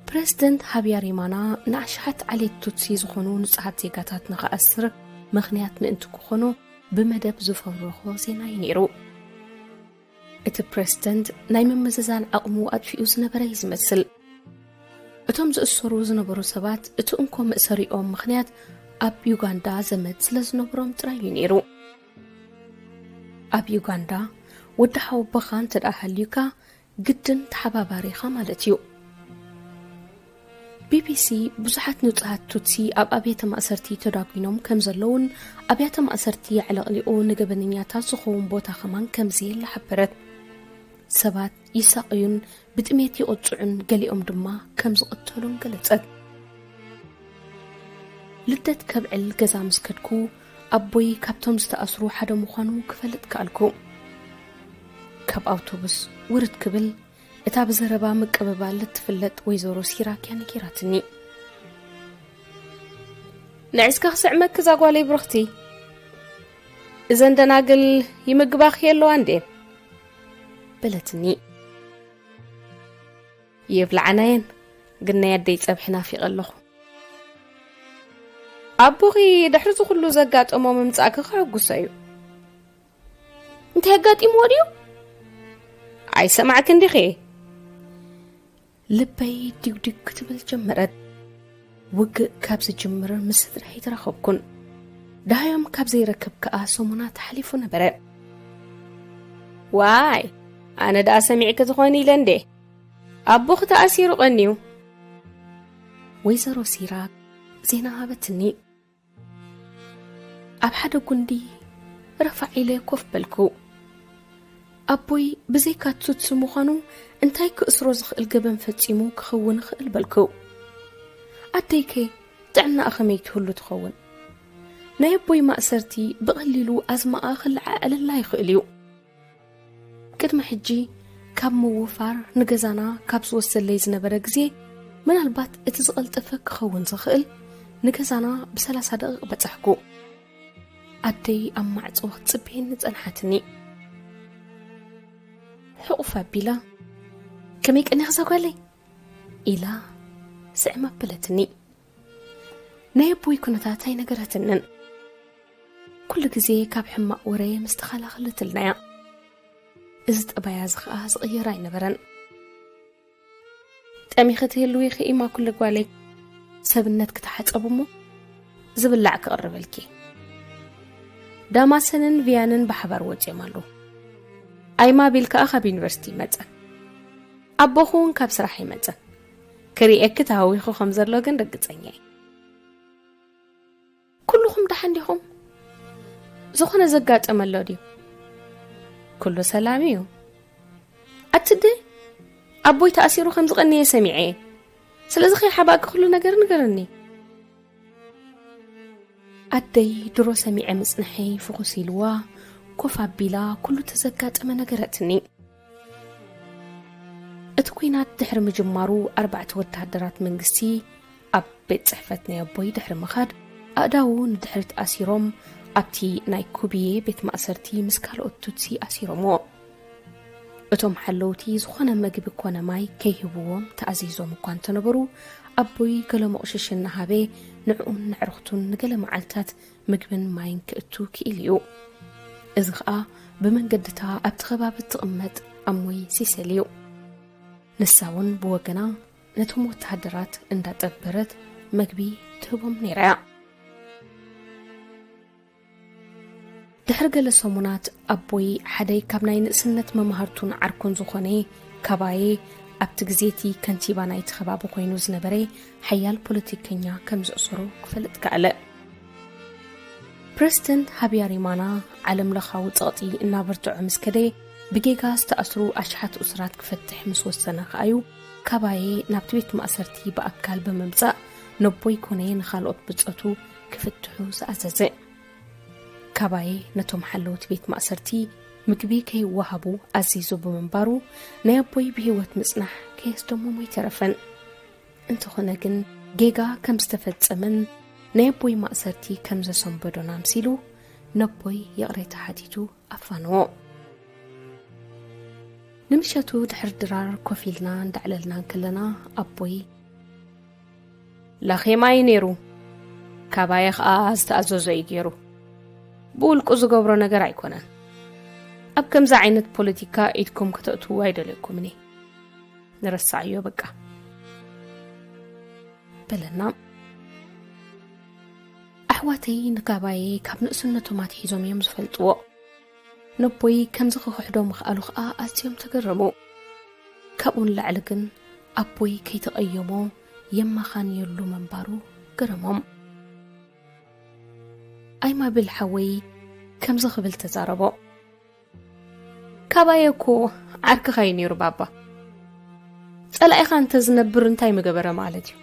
ፕረዚደንት ሃብያሪማና ንኣሽሓት ዓሌት ቱትሲ ዝኾኑ ንጹሃት ዜጋታት ንኽኣስር ምኽንያት ምእንቲ ክኾኖ ብመደብ ዝፈብረኾ ዜና እዩ ነይሩ። እቲ ፕረዚደንት ናይ ምምዝዛን ዓቕሙ ኣጥፊኡ ዝነበረ እዩ ዝመስል። እቶም ዝእሰሩ ዝነበሩ ሰባት እቲ እንኮ መእሰሪኦም ምኽንያት ኣብ ዩጋንዳ ዘመድ ስለ ዝነበሮም ጥራይ እዩ ነይሩ። ኣብ ዩጋንዳ ወዲ ሓወቦኻ እንተ ደኣ ሃልዩካ ግድን ተሓባባሪ ኢኻ ማለት እዩ። ቢ ቢ ሲ ብዙሓት ንጹሃት ቱትሲ ኣብ ኣብያተ ማእሰርቲ ተዳጒኖም ከም ዘለውን ኣብያተ ማእሰርቲ ኣዕለቕሊቑ ንገበነኛታት ዝኸውን ቦታ ከማን ከም ዘየለ ሓበረት። ሰባት ይሳቐዩን ብጥሜት ይቕጽዑን ገሊኦም ድማ ከም ዝቕተሉን ገለጸት። ልደት ከብዕል ገዛ ምስ ከድኩ ኣቦይ ካብቶም ዝተኣስሩ ሓደ ምዃኑ ክፈልጥ ከኣልኩ። ካብ ኣውቶቡስ ውርድ ክብል እታ ብዘረባ ምቅብባል እትፍለጥ ወይዘሮ ሲራክ እያ ነጊራትኒ። ንዒስካ ክስዕመኪ እዛ ጓለይ ብርኽቲ፣ እዘን ደናግል ይምግባኺ የለዋ እንዴ? በለትኒ። የብልዓናየን፣ ግን ናይ ኣደይ ጸብሒ ናፊቐ ኣለኹ። ኣቦኺ ድሕሪ እዚ ኩሉ ዘጋጠሞ ምምጻእኪ ክሕጉሶ እዩ። እንታይ ኣጋጢምዎ ድዩ? ኣይሰማዕክን ዲኺ? ልበይ ዲጉዲግ ክትብል ጀመረት። ውግእ ካብ ዝጅምር ምስ ስድራይ ተራኸብኩን። ደሃዮም ካብ ዘይረክብ ከኣ ሰሙናት ሓሊፉ ነበረ። ዋይ፣ ኣነ ደኣ ሰሚዕኪ ትኾኒ ኢለ እንዴ? ኣቦኺ ተኣሲሩ ቀንዩ። ወይዘሮ ሲራክ ዜና ሃበትኒ። ኣብ ሓደ ጉንዲ ረፋዕ ኢለ ኮፍ በልኩ። ኣቦይ ብዘይካ ቱትሲ ምዃኑ እንታይ ክእስሮ ዝኽእል ገበን ፈጺሙ ክኸውን ይኽእል በልኩ። ኣደይከ ጥዕናኣ ከመይ ትህሉ ትኸውን? ናይ ኣቦይ ማእሰርቲ ብቐሊሉ ኣዝማኣ ክለዓዕለላ ይኽእል እዩ። ቅድሚ ሕጂ ካብ ምውፋር ንገዛና ካብ ዝወሰለይ ዝነበረ ግዜ፣ ምናልባት እቲ ዝቐልጠፈ ክኸውን ዝኽእል፣ ንገዛና ብሰላሳ ደቂቕ በጻሕኩ። ኣደይ ኣብ ማዕጾ ክትጽበየኒ ጸንሓትኒ። ሕቑፍ ኣቢላ፣ "ከመይ ቀኒኻ እዛ ጓለይ?" ኢላ ስዕም ኣበለትኒ። ናይ ኣቦይ ኩነታት ኣይነገረትንን። ኩሉ ግዜ ካብ ሕማቕ ወረ ምስ ተኸላኸለትልና እያ። እዚ ጠባያ እዚ ኸኣ ዝቕየር ኣይነበረን። "ጠሚኺ ትህልዊ ኢኺ ኢማ ኩሉ ጓለይ፣ ሰብነት ክትሓጸብ እሞ ዝብላዕ ክቕርበልኪ። ዳማሰንን ቪያንን ብሓባር ወጺኦም ኣለዉ። ኣይማ ቢል ከኣ ካብ ዩኒቨርሲቲ ይመጸ። ኣቦኹ እውን ካብ ስራሕ ይመጸ። ክርእየኪ ተሃዊኹ ከም ዘሎ ግን ርግጸኛ እየ። ኩልኹም ደሓን ዲኹም? ዝኾነ ዘጋጠመ ኣሎ ድዩ?" "ኩሉ ሰላም እዩ። ኣትደ ኣቦይ ተኣሲሩ ከም ዝቐነየ ሰሚዐ እየ። ስለዚ ከይሓባእኪ ኩሉ ነገር ንገርኒ።" ኣደይ ድሮ ሰሚዐ ምጽንሐይ ፍኹስ ኢልዋ፣ ኮፍ ኣቢላ ኩሉ ተዘጋጠመ ነገረትኒ። እቲ ኲናት ድሕሪ ምጅማሩ፣ ኣርባዕተ ወተሃደራት መንግስቲ ኣብ ቤት ጽሕፈት ናይ ኣቦይ ድሕሪ ምኻድ፣ ኣእዳዉ ንድሕሪት ኣሲሮም ኣብቲ ናይ ኩብየ ቤት ማእሰርቲ ምስ ካልኦት ቱትሲ ኣሲሮምዎ። እቶም ሓለውቲ ዝኾነ መግቢ ኮነ ማይ ከይህብዎም ተኣዚዞም እኳ እንተነበሩ፣ ኣቦይ ገለ መቑሽሽ እናሃበ ንዕኡን ንዕርኽቱን ንገለ መዓልታት ምግብን ማይን ክእቱ ክኢሉ እዩ። እዚ ኸኣ ብመንገድታ ኣብቲ ከባቢ እትቕመጥ ኣሞይ ሲሰል እዩ። ንሳ እውን ብወገና ነቶም ወተሃደራት እንዳጠበረት መግቢ ትህቦም ነይራ እያ። ድሕሪ ገለ ሰሙናት ኣቦይ ሓደ ካብ ናይ ንእስነት መማህርቱን ዓርኩን ዝኾነ ካባዬ ኣብቲ ግዜ እቲ ከንቲባ ናይቲ ከባቢ ኮይኑ ዝነበረ ሓያል ፖለቲከኛ ከም ዘእሰሮ ክፈልጥ ከኣለ። ፕረዚደንት ሃብያሪማና ዓለም ለኻዊ ጸቕጢ እናበርትዖ ምስ ከደ ብጌጋ ዝተኣስሩ ኣሽሓት እሱራት ክፈትሕ ምስ ወሰነ ከኣዩ ካባዬ ናብቲ ቤት ማእሰርቲ ብኣካል ብምምጻእ ነቦይ ኮነ ንኻልኦት ብጸቱ ክፍትሑ ዝኣዘዘ። ካባዬ ነቶም ሓለውቲ ቤት ማእሰርቲ ምግቢ ከይወሃቡ ኣዚዙ ብምንባሩ ናይ ኣቦይ ብህይወት ምጽናሕ ከየስደምሞ ኣይተረፈን። እንተኾነ ግን ጌጋ ከም ዝተፈጸመን ናይ ኣቦይ ማእሰርቲ ከም ዘሰንበዶን ኣምሲሉ ነቦይ ይቕሬታ ሓቲቱ ኣፋነዎ። ንምሸቱ ድሕሪ ድራር ኮፍ ኢልና እንዳዕለልና እንከለና ኣቦይ ላኼማ እዩ ነይሩ። ካባየ ኸኣ ዝተኣዘዞ እዩ ገይሩ። ብውልቁ ዝገብሮ ነገር ኣይኮነን። ኣብ ከምዚ ዓይነት ፖለቲካ ኢድኩም ከተእትዉ ኣይደለኩምን እየ። ንረሳዕዮ በቃ። በለና። ኣሕዋተይ ንካባየ ካብ ንእስነቶም ኣትሒዞም እዮም ዝፈልጥዎ። ነቦይ ከምዚ ክኽሕዶ ምኽኣሉ ኸኣ ኣዝዮም ተገረሙ። ካብኡ ንላዕሊ ግን ኣቦይ ከይተቐየሞ የማኻንየሉ ምንባሩ ገረሞም። ኣይማብል ሓወይ ከምዚ ክብል ተዛረቦ። ካባየ እኮ ዓርክኻ እዩ ነይሩ ባባ። ጸላኢኻ እንተ ዝነብር እንታይ ምገበረ ማለት እዩ?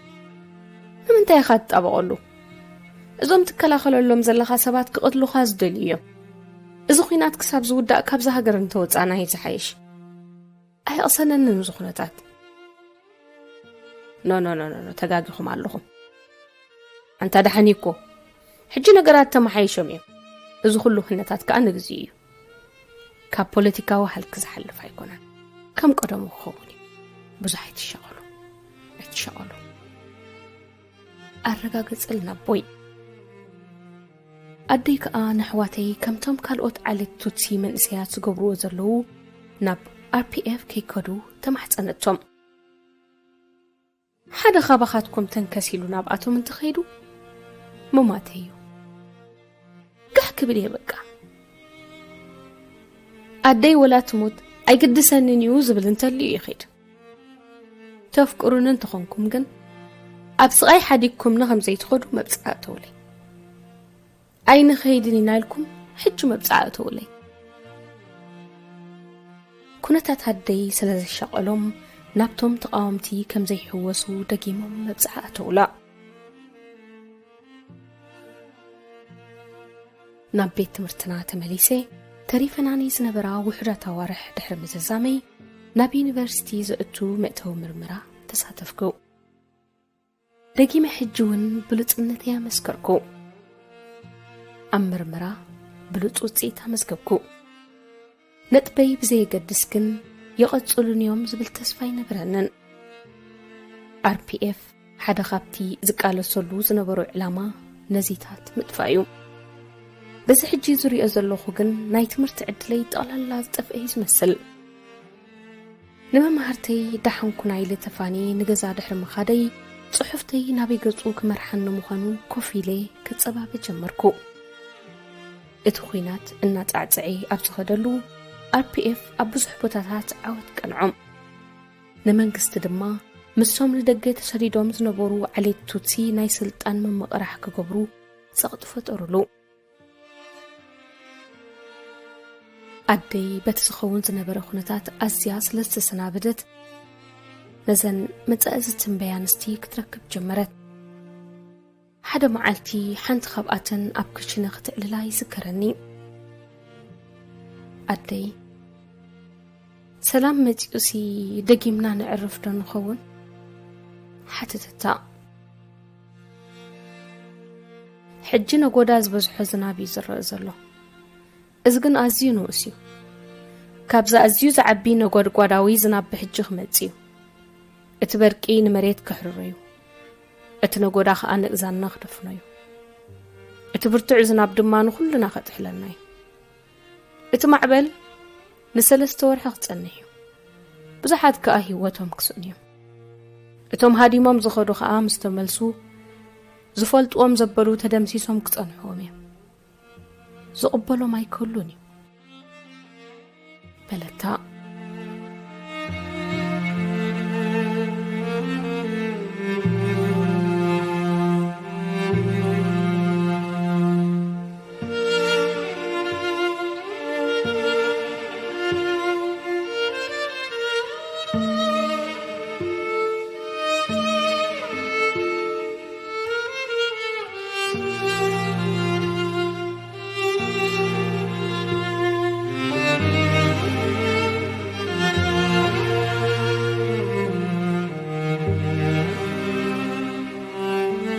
ንምንታይ ኢኻ ትጣበቐሉ? እዞም ትከላኸለሎም ዘለኻ ሰባት ክቐትሉኻ ዝደልዩ እዮም። እዚ ኹናት ክሳብ ዝውዳእ ካብዛ ሃገር እንተወጻእና እዩ ዝሓይሽ። ኣይቕሰነንን እዚ ኩነታት። ኖ፣ ኖ፣ ኖ፣ ኖ፣ ኖ፣ ተጋጊኹም ኣለኹም። ኣንታ ደሓን እዩ እኮ። ሕጂ ነገራት ተመሓይሾም እዮም። እዚ ኩሉ ኩነታት ከኣ ንግዜኡ እዩ። ካብ ፖለቲካዊ ሃልኪ ዝሓልፍ ኣይኮነን። ከም ቀደሙ ክኸውን እዩ። ብዙሕ ኣይትሻቐሉ። ኣይትሻቐሉ። ኣረጋገጸልና ኣቦይ። ኣደይ ከኣ ነሕዋተይ ከምቶም ካልኦት ዓሌት ቱትሲ መንእሰያት ዝገብርዎ ዘለዉ ናብ ኣር ፒ ኤፍ ከይከዱ ተማሕጸነቶም። ሓደ ካባኻትኩም ተንከስ ኢሉ ናብኣቶም እንተኸይዱ ምማተይ እዩ። ጋሕ ክብል እየ በቃ። ኣደይ ወላ ትሙት ኣይግድሰንን እዩ ዝብል እንተልዩ ይኸይድ። ተፍቅሩኒ እንተኾንኩም ግን ኣብ ስቓይ ሓዲግኩምኒ ከም ዘይትኸዱ መብጽዓ እተውለይ። ኣይንኸይድን ኢና ኢልኩም ሕጂ መብጽዓ እተውለይ። ኩነታት ኣደይ ስለ ዘሻቐሎም ናብቶም ተቓወምቲ ከም ዘይሕወሱ ደጊሞም መብጽዓ እተውላ። ናብ ቤት ትምህርትና ተመሊሰ ተሪፈናኒ ዝነበራ ውሑዳት ኣዋርሕ ድሕሪ ምዝዛመይ ናብ ዩኒቨርሲቲ ዘእቱ መእተዊ ምርምራ ተሳተፍኩ። ደጊመ ሕጂ እውን ብሉጽነተይ ኣመስከርኩ። ኣብ ምርምራ ብሉጽ ውጽኢት ኣመዝገብኩ። ነጥበይ ብዘየገድስ ግን ይቐጽሉን እዮም ዝብል ተስፋ ኣይነበረንን። ኣር ፒ ኤፍ ሓደ ካብቲ ዝቃለሰሉ ዝነበሩ ዕላማ ነዚታት ምጥፋእ እዩ። በዚ ሕጂ ዝሪኦ ዘለኹ ግን ናይ ትምህርቲ ዕድለይ ጠቕላላ ዝጠፍአ እዩ ዝመስል። ንመማህርተይ ደሓንኩና ኢለ ተፋንየ ንገዛ ድሕሪ ምኻደይ ጽሑፍተይ ናበይ ገጹ ክመርሓኒ ምዃኑ ኮፍ ኢለ ክጸባበ ጀመርኩ። እቲ ኹናት እናጻዕጸዐ ኣብ ዝኸደሉ ኣር ፒ ኤፍ ኣብ ብዙሕ ቦታታት ዓወት ቀንዖም። ንመንግስቲ ድማ ምስቶም ንደገ ተሰዲዶም ዝነበሩ ዓሌት ቱትሲ ናይ ስልጣን ምምቕራሕ ክገብሩ ጸቕጢ ፈጠሩሉ። ኣደይ በቲ ዝኸውን ዝነበረ ኩነታት ኣዝያ ስለ ዝተሰናበደት ነዘን መጻኢ ዝትንበያ ኣንስቲ ክትረክብ ጀመረት። ሓደ መዓልቲ ሓንቲ ካብኣተን ኣብ ክሽነ ክትዕልላ ይዝከረኒ። ኣደይ ሰላም መጺኡሲ ደጊምና ነዕርፍ ዶ ንኸውን? ሓተተታ። ሕጂ ነጎዳ ዝበዝሖ ዝናብ እዩ ዝረአ ዘሎ። እዚ ግን ኣዝዩ ንኡስ እዩ። ካብዚ ኣዝዩ ዝዓቢ ነጎድጓዳዊ ዝናብ ብሕጂ ክመጽእ እዩ። እቲ በርቂ ንመሬት ክሕርሮ እዩ። እቲ ነጎዳ ኸኣ ንእዛንና ክደፍኖ እዩ። እቲ ብርቱዕ ዝናብ ድማ ንኹልና ከጥሕለና እዩ። እቲ ማዕበል ንሰለስተ ወርሒ ክጸንሕ እዩ። ብዙሓት ከኣ ህይወቶም ክስእኑ እዮም። እቶም ሃዲሞም ዝኸዱ ከኣ ምስ ተመልሱ፣ ዝፈልጥዎም ዘበሉ ተደምሲሶም ክጸንሕዎም እዮም። ዝቕበሎም ኣይክህሉን እዩ። በለታ።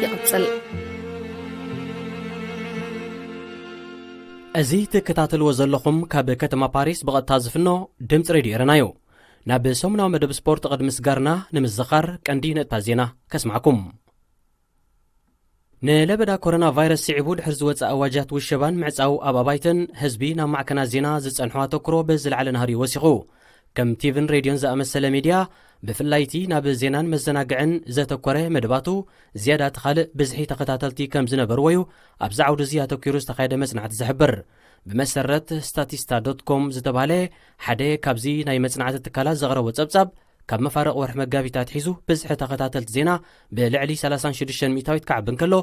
ይቕጽል። እዚ ትከታተልዎ ዘለኹም ካብ ከተማ ፓሪስ ብቐጥታ ዝፍኖ ድምፂ ሬድዮ ኤረና እዩ። ናብ ሰሙናዊ መደብ ስፖርት ቅድሚ ስጋርና ንምዝኻር ቀንዲ ነጥብታት ዜና ከስማዕኩም። ንለበዳ ኮሮና ቫይረስ ስዒቡ ድሕሪ ዝወፀ ኣዋጃት ውሸባን ምዕፃው ኣብ ኣባይትን ህዝቢ ናብ ማዕከናት ዜና ዝፀንሖ ኣተኩሮ ብዝለዓለ ናህሪ ወሲኹ። ከም ቲቪን ሬድዮን ዝኣመሰለ ሚድያ ብፍላይ እቲ ናብ ዜናን መዘናግዕን ዘተኮረ መደባቱ ዝያዳ እቲ ካልእ ብዝሒ ተኸታተልቲ ከም ዝነበርዎ እዩ ኣብዚ ዓውዲ እዚ ኣተኪሩ ዝተኻየደ መጽናዕቲ ዝሕብር። ብመሰረት ስታቲስታ ዶት ኮም ዝተባህለ ሓደ ካብዚ ናይ መጽናዕቲ ትካላት ዘቕረቦ ጸብጻብ፣ ካብ መፋርቕ ወርሒ መጋቢት ኣትሒዙ ብዝሒ ተኸታተልቲ ዜና ብልዕሊ ሰላሳን ሽዱሽተን ሚእታዊት ክዓቢ እንከሎ፣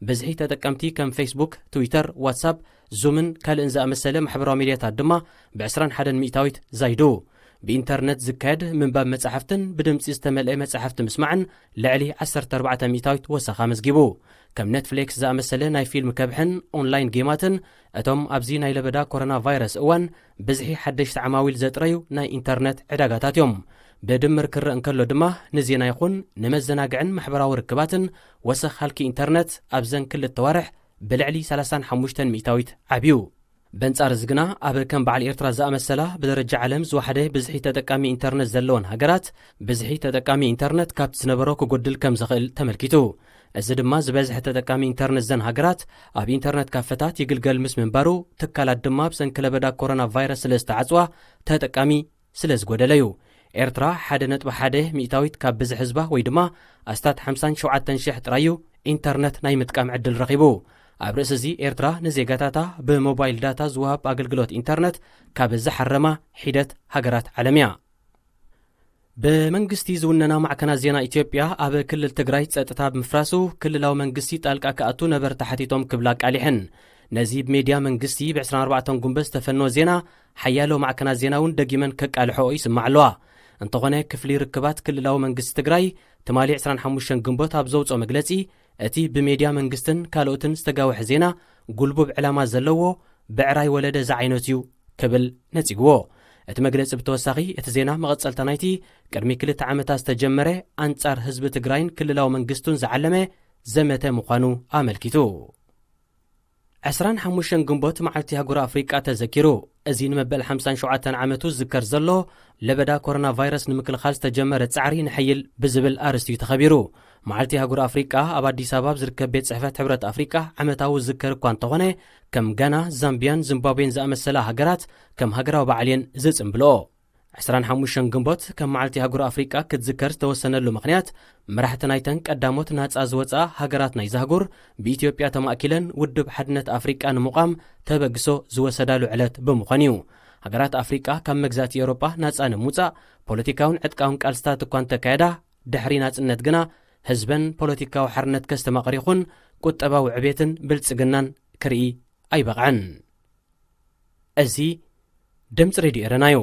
ብዝሒ ተጠቀምቲ ከም ፌስቡክ፣ ትዊተር፣ ዋትሳፕ፣ ዙምን ካልእን ዝኣመሰለ ማሕበራዊ ሚድያታት ድማ ብዕስራን ሓደን ሚእታዊት ዛይዱ። ብኢንተርነት ዝካየድ ምንባብ መጻሕፍትን ብድምጺ ዝተመልአ መጻሕፍቲ ምስማዕን ልዕሊ ዓሰርተ ኣርባዕተ ሚእታዊት ወሰኻ ኣመዝጊቡ። ከም ኔትፍሊክስ ዝኣመሰለ ናይ ፊልም ከብሕን ኦንላይን ጌማትን እቶም ኣብዚ ናይ ለበዳ ኮሮና ቫይረስ እዋን ብዝሒ ሓደሽቲ ዓማዊል ዘጥረዩ ናይ ኢንተርነት ዕዳጋታት እዮም። ብድምር ክረእ እንከሎ ድማ ንዜና ይኹን ንመዘናግዕን ማሕበራዊ ርክባትን ወሰኽ ሃልኪ ኢንተርነት ኣብዘን ክልተ ኣዋርሕ ብልዕሊ ሰላሳን ሓሙሽተን ሚእታዊት ዓብዩ። በንጻር እዚ ግና ኣብ ከም በዓል ኤርትራ ዝኣመሰላ ብደረጃ ዓለም ዝወሓደ ብዝሒ ተጠቃሚ ኢንተርነት ዘለወን ሃገራት ብዝሒ ተጠቃሚ ኢንተርነት ካብቲ ዝነበሮ ክጎድል ከም ዝኽእል ተመልኪቱ። እዚ ድማ ዝበዝሐ ተጠቃሚ ኢንተርነት ዘን ሃገራት ኣብ ኢንተርነት ካፈታት ይግልገል ምስ ምንባሩ፣ ትካላት ድማ ብሰንኪ ለበዳ ኮሮና ቫይረስ ስለ ዝተዓጽዋ ተጠቃሚ ስለ ዝጎደለ እዩ። ኤርትራ ሓደ ነጥቢ ሓደ ሚእታዊት ካብ ብዝሒ ህዝባ ወይ ድማ ኣስታት ሓምሳን ሸውዓተን ሽሕ ጥራይ እዩ ኢንተርነት ናይ ምጥቃም ዕድል ረኺቡ። ኣብ ርእሲ እዚ ኤርትራ ንዜጋታታ ብሞባይል ዳታ ዝወሃብ ኣገልግሎት ኢንተርነት ካብ ዝሓረማ ሒደት ሃገራት ዓለም እያ። ብመንግስቲ ዝውነና ማዕከናት ዜና ኢትዮጵያ ኣብ ክልል ትግራይ ጸጥታ ብምፍራሱ ክልላዊ መንግስቲ ጣልቃ ክኣቱ ነበርቲ ሓቲቶም ክብላ ኣቃሊሐን። ነዚ ብሜድያ መንግስቲ ብ ዕስራን ኣርባዕተን ጉንበት ዝተፈነወ ዜና ሓያሎ ማዕከናት ዜና እውን ደጊመን ከቃልሖኦ ይስማዕ ኣለዋ። እንተኾነ ክፍሊ ርክባት ክልላዊ መንግስቲ ትግራይ ትማሊ ዕስራን ሓሙሽተን ግንቦት ኣብ ዘውፅኦ መግለፂ እቲ ብሜድያ መንግስትን ካልኦትን ዝተጋውሐ ዜና ጉልቡብ ዕላማ ዘለዎ ብዕራይ ወለደ ዝዓይነቱ እዩ ክብል ነጺግዎ። እቲ መግለጺ ብተወሳኺ እቲ ዜና መቐጸልታ ናይቲ ቅድሚ ክልተ ዓመታት ዝተጀመረ ኣንጻር ህዝቢ ትግራይን ክልላዊ መንግስቱን ዝዓለመ ዘመተ ምዃኑ ኣመልኪቱ። ዕስራን ሓሙሽተን ግንቦት መዓልቲ ኣህጉር ኣፍሪቃ ተዘኪሩ። እዚ ንመበል ሓምሳን ሸውዓተን ዓመቱ ዝዝከር ዘሎ ለበዳ ኮሮና ቫይረስ ንምክልኻል ዝተጀመረ ጻዕሪ ንሕይል ብዝብል ኣርእስቲ እዩ ተኸቢሩ። መዓልቲ ኣህጉር ኣፍሪቃ ኣብ ኣዲስ ኣበባ ኣብ ዝርከብ ቤት ጽሕፈት ሕብረት ኣፍሪቃ ዓመታዊ ዝዝከር እኳ እንተኾነ፣ ከም ጋና፣ ዛምቢያን ዚምባብዌን ዝኣመሰላ ሃገራት ከም ሃገራዊ በዓል እየን ዝጽንብልኦ። ዕስራን ሓሙሽተን ግንቦት ከም መዓልቲ ኣህጉር ኣፍሪቃ ክትዝከር ዝተወሰነሉ ምኽንያት፣ መራሕቲ ናይተን ቀዳሞት ናጻ ዝወጻ ሃገራት ናይ ዛህጉር ብኢትዮጵያ ተማእኪለን ውድብ ሓድነት ኣፍሪቃ ንምቋም ተበግሶ ዝወሰዳሉ ዕለት ብምዃን እዩ። ሃገራት ኣፍሪቃ ካብ መግዛእቲ ኤውሮጳ ናጻ ንምውጻእ ፖለቲካውን ዕጥቃውን ቃልስታት እኳ እንተካየዳ፣ ድሕሪ ናጽነት ግና ህዝበን ፖለቲካዊ ሓርነት ከስተማቕር ይኹን ቁጠባዊ ዕቤትን ብልጽግናን ክርኢ ኣይበቕዐን። እዚ ድምፂ ሬድዮ ኤረና እዩ።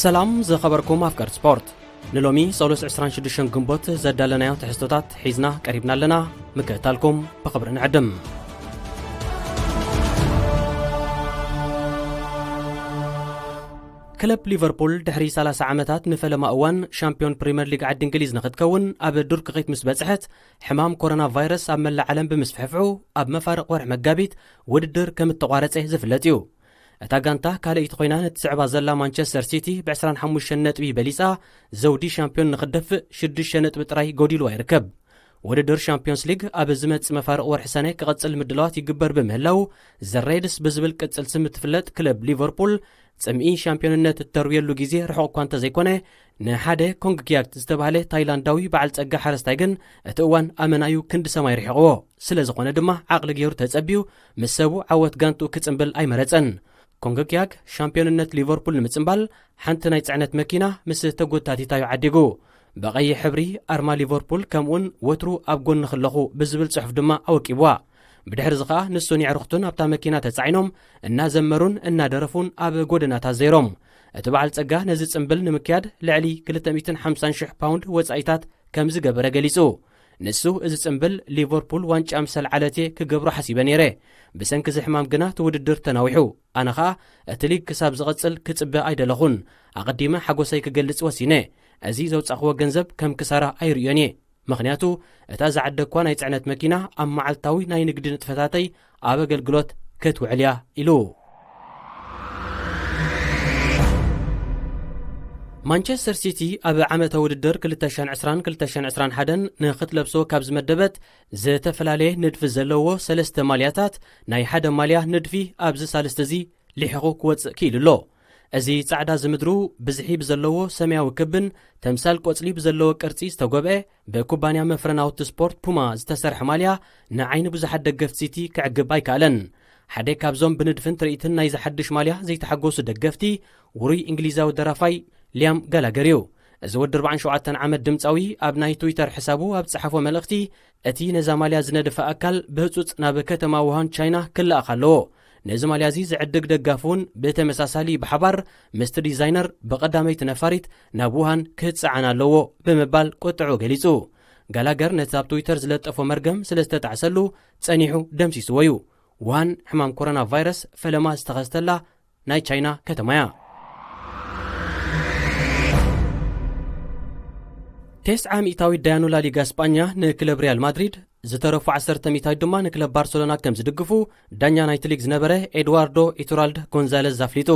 ሰላም ዝኸበርኩም ኣፍቀርቲ ስፖርት። ንሎሚ ሰሉስ ዕስራን ሽዱሽተን ግንቦት ዘዳለናዮ ትሕዝቶታት ሒዝና ቀሪብና ኣለና። ምክትታልኩም ብኽብሪ ንዕድም። ክለብ ሊቨርፑል ድሕሪ ሰላሳ ዓመታት ንፈለማ እዋን ሻምፒዮን ፕሪምየር ሊግ ዓዲ እንግሊዝ ንክትከውን ኣብ ዱር ክኺት ምስ በጽሐት፣ ሕማም ኮሮና ቫይረስ ኣብ መላእ ዓለም ብምስፍሕፍሑ፣ ኣብ መፋርቕ ወርሒ መጋቢት ውድድር ከም እተቋረጸ ዝፍለጥ እዩ። እታ ጋንታ ካልኣይቲ ኮይና ነቲ ስዕባ ዘላ ማንቸስተር ሲቲ ብ ዕስራን ሓሙሽተን ነጥቢ በሊጻ፣ ዘውዲ ሻምፒዮን ንክትደፍእ ሽዱሽተ ነጥቢ ጥራይ ጎዲልዋ ይርከብ። ውድድር ሻምፒዮንስ ሊግ ኣብ ዝመጽእ መፋርቕ ወርሒ ሰነ ክቐጽል ምድላዋት ይግበር ብምህላው፣ ዘ ሬድስ ብዝብል ቅጽል ስም እትፍለጥ ክለብ ሊቨርፑል፣ ጽምኢ ሻምፒዮንነት እተርውየሉ ግዜ ርሑቕ እኳ እንተዘይኮነ፣ ንሓደ ኮንግ ኪያክት ዝተባህለ ታይላንዳዊ በዓል ጸጋ ሓረስታይ ግን እቲ እዋን ኣመናዩ ክንዲ ሰማይ ርሒቕዎ። ስለ ዝኾነ ድማ ዓቕሊ ገይሩ ተጸቢዩ ምስ ሰቡ ዓወት ጋንትኡ ክጽምብል ኣይመረጸን። ኮንግ ኪያክ ሻምፒዮንነት ሊቨርፑል ንምጽምባል ሓንቲ ናይ ጽዕነት መኪና ምስ ተጎታቲታዩ ዓዲጉ። ብቐይሕ ሕብሪ ኣርማ ሊቨርፑል ከምኡውን ወትሩ ኣብ ጎንኺ ኣለኹ ብዝብል ጽሑፍ ድማ ኣወቂብዋ። ብድሕርዚ ኸኣ ንሱን የዕሩኽቱን ኣብታ መኪና ተጻዒኖም እናዘመሩን እናደረፉን ኣብ ጎደናታት ዘይሮም። እቲ በዓል ጸጋ ነዚ ጽምብል ንምክያድ ልዕሊ ክልተ ሚእትን ሓምሳን ሽሕ ፓውንድ ወጻኢታት ከም ዝገበረ ገሊጹ። ንሱ፣ "እዚ ጽምብል ሊቨርፑል ዋንጫ ምስ ኣልዓለት እየ ክገብሮ ሓሲበ ነይረ። ብሰንኪ እዚ ሕማም ግና እቲ ውድድር ተናዊሑ። ኣነ ኸኣ እቲ ሊግ ክሳብ ዝቐጽል ክጽበ ኣይደለኹን። ኣቐዲመ ሓጎሰይ ክገልጽ ወሲነ። እዚ ዘውጻእክዎ ገንዘብ ከም ክሳራ ኣይርእዮን እየ። ምኽንያቱ እታ ዝዓደግኳ ናይ ጽዕነት መኪና ኣብ መዓልታዊ ናይ ንግዲ ንጥፈታተይ ኣብ ኣገልግሎት ክትውዕል እያ" ኢሉ። ማንቸስተር ሲቲ ኣብ ዓመታዊ ውድድር ክልተ ሽሕን ዕስራን ክልተ ሽሕን ዕስራን ሓደን ንክትለብሶ ካብ ዝመደበት ዝተፈላለየ ንድፊ ዘለዎ ሰለስተ ማልያታት፣ ናይ ሓደ ማልያ ንድፊ ኣብዚ ሳልስቲ እዚ ሊሒቑ ክወጽእ ክኢሉ ኣሎ። እዚ ጻዕዳ ዝምድሩ ብዝሒ ብዘለዎ ሰማያዊ ክብን ተምሳል ቆጽሊ ብዘለዎ ቅርጺ ዝተጎብአ፣ ብኩባንያ መፍረ ናውቲ ስፖርት ፑማ ዝተሰርሐ ማልያ ንዓይኒ ብዙሓት ደገፍቲ ሲቲ ክዕግብ ኣይከኣለን። ሓደ ካብዞም ብንድፍን ትርኢትን ናይዚ ሓድሽ ማልያ ዘይተሓጎሱ ደገፍቲ፣ ውሩይ እንግሊዛዊ ደራፋይ ሊያም ጋላገር እዩ። እዚ ወዲ ኣርባዓን ሸውዓተን ዓመት ድምጻዊ ኣብ ናይ ትዊተር ሕሳቡ ኣብ ዝጸሓፎ መልእኽቲ፣ እቲ ነዛ ማልያ ዝነደፈ ኣካል ብህጹጽ ናብ ከተማ ውሃን ቻይና ክለኣኽ ኣለዎ። ነዚ ማልያ እዚ ዝዕድግ ደጋፊ እውን ብተመሳሳሊ ብሓባር ምስቲ ዲዛይነር ብቐዳመይቲ ነፋሪት ናብ ውሃን ክጸዓን ኣለዎ ብምባል ቁጥዑ ገሊጹ። ጋላገር ነቲ ኣብ ትዊተር ዝለጠፎ መርገም ስለ ዝተጣዕሰሉ ጸኒሑ ደምሲስዎ እዩ። ውሃን ሕማም ኮሮና ቫይረስ ፈለማ ዝተኸስተላ ናይ ቻይና ከተማ እያ። ተስዓ ሚእታዊት ዳያኑ ላሊጋ ስጳኛ ንክለብ ሪያል ማድሪድ፣ ዝተረፉ ዓሰርተ ሚእታዊት ድማ ንክለብ ባርሰሎና ከም ዝድግፉ ዳኛ ናይቲ ሊግ ዝነበረ ኤድዋርዶ ኢቱራልድ ጎንዛለዝ ኣፍሊጡ።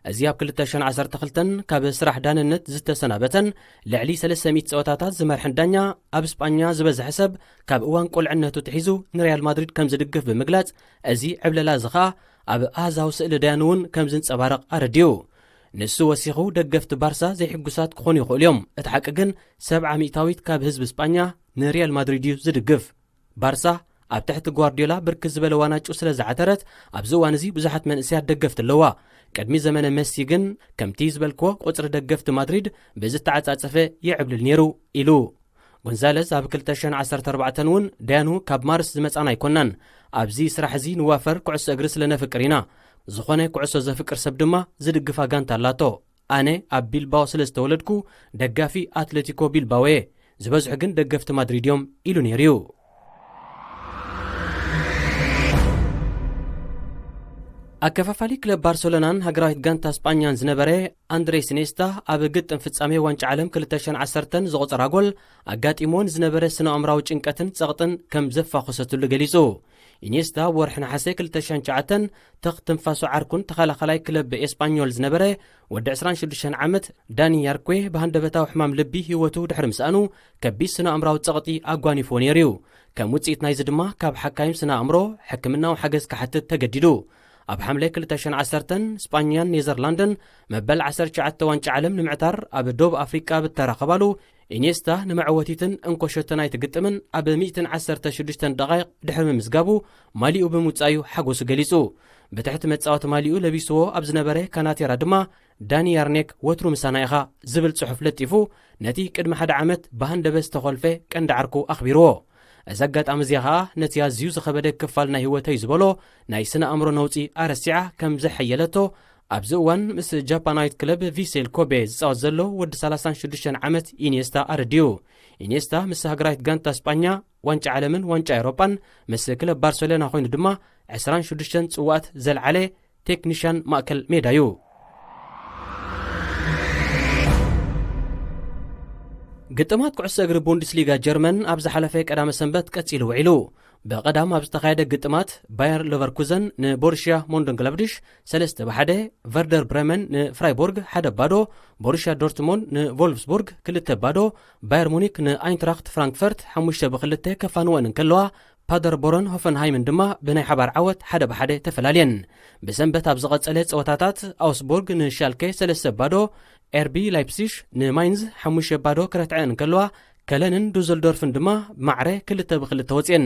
እዚ ኣብ ክልተ ሽሕን ዓሰርተ ክልተን ካብ ስራሕ ዳንነት ዝተሰናበተን ልዕሊ ሰለስተ ሚእቲ ጸወታታት ዝመርሐን ዳኛ፣ ኣብ ስጳኛ ዝበዝሐ ሰብ ካብ እዋን ቁልዕነቱ ትሒዙ ንሪያል ማድሪድ ከም ዝድግፍ ብምግላጽ፣ እዚ ዕብለላ እዚ ኸኣ ኣብ ኣሃዛዊ ስእሊ ዳያኑ እውን ከም ዝንጸባረቕ ኣረዲኡ። ንሱ ወሲኹ፣ ደገፍቲ ባርሳ ዘይሕጉሳት ክኾኑ ይኽእሉ እዮም። እቲ ሓቂ ግን፣ ሰብዓ ሚእታዊት ካብ ህዝቢ ስጳኛ ንሪያል ማድሪድ እዩ ዝድግፍ። ባርሳ ኣብ ትሕቲ ጓርዲዮላ ብርክት ዝበለ ዋናጩ ስለ ዝዓተረት፣ ኣብዚ እዋን እዚ ብዙሓት መንእሰያት ደገፍቲ ኣለዋ። ቅድሚ ዘመነ መሲ ግን፣ ከምቲ ዝበልክዎ፣ ቁጽሪ ደገፍቲ ማድሪድ ብዝተዓጻጸፈ ይዕብልል ነይሩ ኢሉ። ጎንዛለዝ ኣብ ክልተ ሽሕን ዓሰርተ ኣርባዕተን እውን፣ ዳያኑ፣ ካብ ማርስ ዝመጻና ኣይኮናን። ኣብዚ ስራሕ እዚ ንዋፈር፣ ኩዕሶ እግሪ ስለ ነፍቅር ኢና። ዝኾነ ኩዕሶ ዘፍቅር ሰብ ድማ ዝድግፋ ጋንታ ኣላቶ። ኣነ ኣብ ቢልባኦ ስለ ዝተወለድኩ ደጋፊ ኣትሌቲኮ ቢልባኦ እየ። ዝበዝሑ ግን ደገፍቲ ማድሪድ እዮም ኢሉ ነይሩ እዩ። ኣከፋፋሊ ክለብ ባርሰሎናን ሃገራዊት ጋንታ ስጳኛን ዝነበረ ኣንድሬስ ኢኔስታ፣ ኣብ ግጥም ፍጻሜ ዋንጫ ዓለም ክልተ ሽሕን ዓሰርተን ዘቑጸራ ጎል፣ ኣጋጢምዎ ንዝነበረ ስነ-ኣእምራዊ ጭንቀትን ጸቕጥን ከም ዘፋኾሰትሉ ገሊጹ። ኢኔስታ፣ ወርሒ ነሓሰ ክልተ ሽሕን ትሽዓተን፣ ተኽ ትንፋሱ ዓርኩን ተኸላኻላይ ክለብ ኤስጳኞል ዝነበረ ወዲ ዕስራን ሽዱሽተን ዓመት ዳኒ ያርኩዌ፣ ብሃንደበታዊ ሕማም ልቢ ህይወቱ ድሕሪ ምስኣኑ፣ ከቢድ ስነ-ኣእምራዊ ጸቕጢ ኣጓኒፍዎ ነይሩ እዩ። ከም ውጽኢት ናይዚ ድማ፣ ካብ ሓካይም ስነ-ኣእምሮ ሕክምናዊ ሓገዝ ክሓትት ተገዲዱ። ኣብ ሓምለ ክልተ ሽሕን ዓሰርተን፣ ስጳኛን ኔዘርላንድን መበል ዓሰርተ ትሽዓተ ዋንጫ ዓለም ንምዕታር ኣብ ደቡብ ኣፍሪቃ ብተራኸባሉ፣ ኢኔስታ ንመዕወቲትን እንኮ ሸቶ ናይቲ ግጥምን ኣብ ሚእትን ዓሰርተ ሽዱሽተን ደቓይቕ ድሕሪ ምምዝጋቡ፣ ማሊኡ ብምውጻእ'ዩ ሓጎሱ ገሊጹ። ብትሕቲ መጻወቲ ማሊኡ ለቢስዎ ኣብ ዝነበረ ካናቴራ ድማ፣ "ዳኒ ያርኔክ ወትሩ ምሳና ኢኻ" ዝብል ጽሑፍ ለጢፉ፣ ነቲ ቅድሚ ሓደ ዓመት ብሃንደበት ዝተኾልፈ ቀንዲ ዓርኩ ኣኽቢርዎ። እዚ ኣጋጣሚ እዚ ኸኣ ነቲ ኣዝዩ ዝኸበደ ክፋል ናይ ህይወተይ ዝበሎ ናይ ስነ ኣእምሮ ነውጺ ኣረሲዓ ከም ዘሐየለቶ ኣብዚ እዋን ምስ ጃፓናዊት ክለብ ቪሴል ኮቤ ዝጻወት ዘሎ ወዲ ሰላሳን ሽዱሽተን ዓመት ኢንየስታ ኣረድዩ። ኢንየስታ ምስ ሃገራዊት ጋንታ ስጳኛ ዋንጫ ዓለምን ዋንጫ ኤውሮጳን ምስ ክለብ ባርሴሎና ኮይኑ ድማ ዕስራን ሽዱሽተን ጽዋኣት ዘልዓለ ቴክኒሽያን ማእከል ሜዳ እዩ። ግጥማት ኩዕሶ እግሪ ቡንደስሊጋ ጀርመን ኣብ ዝሓለፈ ቀዳመ ሰንበት ቀጺሉ ውዒሉ። ብቐዳም ኣብ ዝተኻየደ ግጥማት ባየር ሌቨርኩዘን ንቦሩሽያ ሞንደንግላብድሽ ሰለስተ ብሓደ፣ ቨርደር ብረመን ንፍራይቦርግ ሓደ ባዶ፣ ቦሩሽያ ዶርትሞንድ ንቮልፍስቡርግ ክልተ ባዶ፣ ባየር ሙኒክ ንኣይንትራክት ፍራንክፈርት ሓሙሽተ ብክልተ ከፋንወን እንከለዋ፣ ፓደርቦረን ሆፈንሃይምን ድማ ብናይ ሓባር ዓወት ሓደ ብሓደ ተፈላልየን። ብሰንበት ኣብ ዝቐጸለ ጸወታታት ኣውስቡርግ ንሻልኬ ሰለስተ ባዶ፣ ኤርቢ ላይፕሲሽ ንማይንዝ ሓሙሽተ ባዶ ክረትዐን እንከለዋ፣ ከለንን ዱዘልዶርፍን ድማ ብማዕረ ክልተ ብክልተ ወጽየን።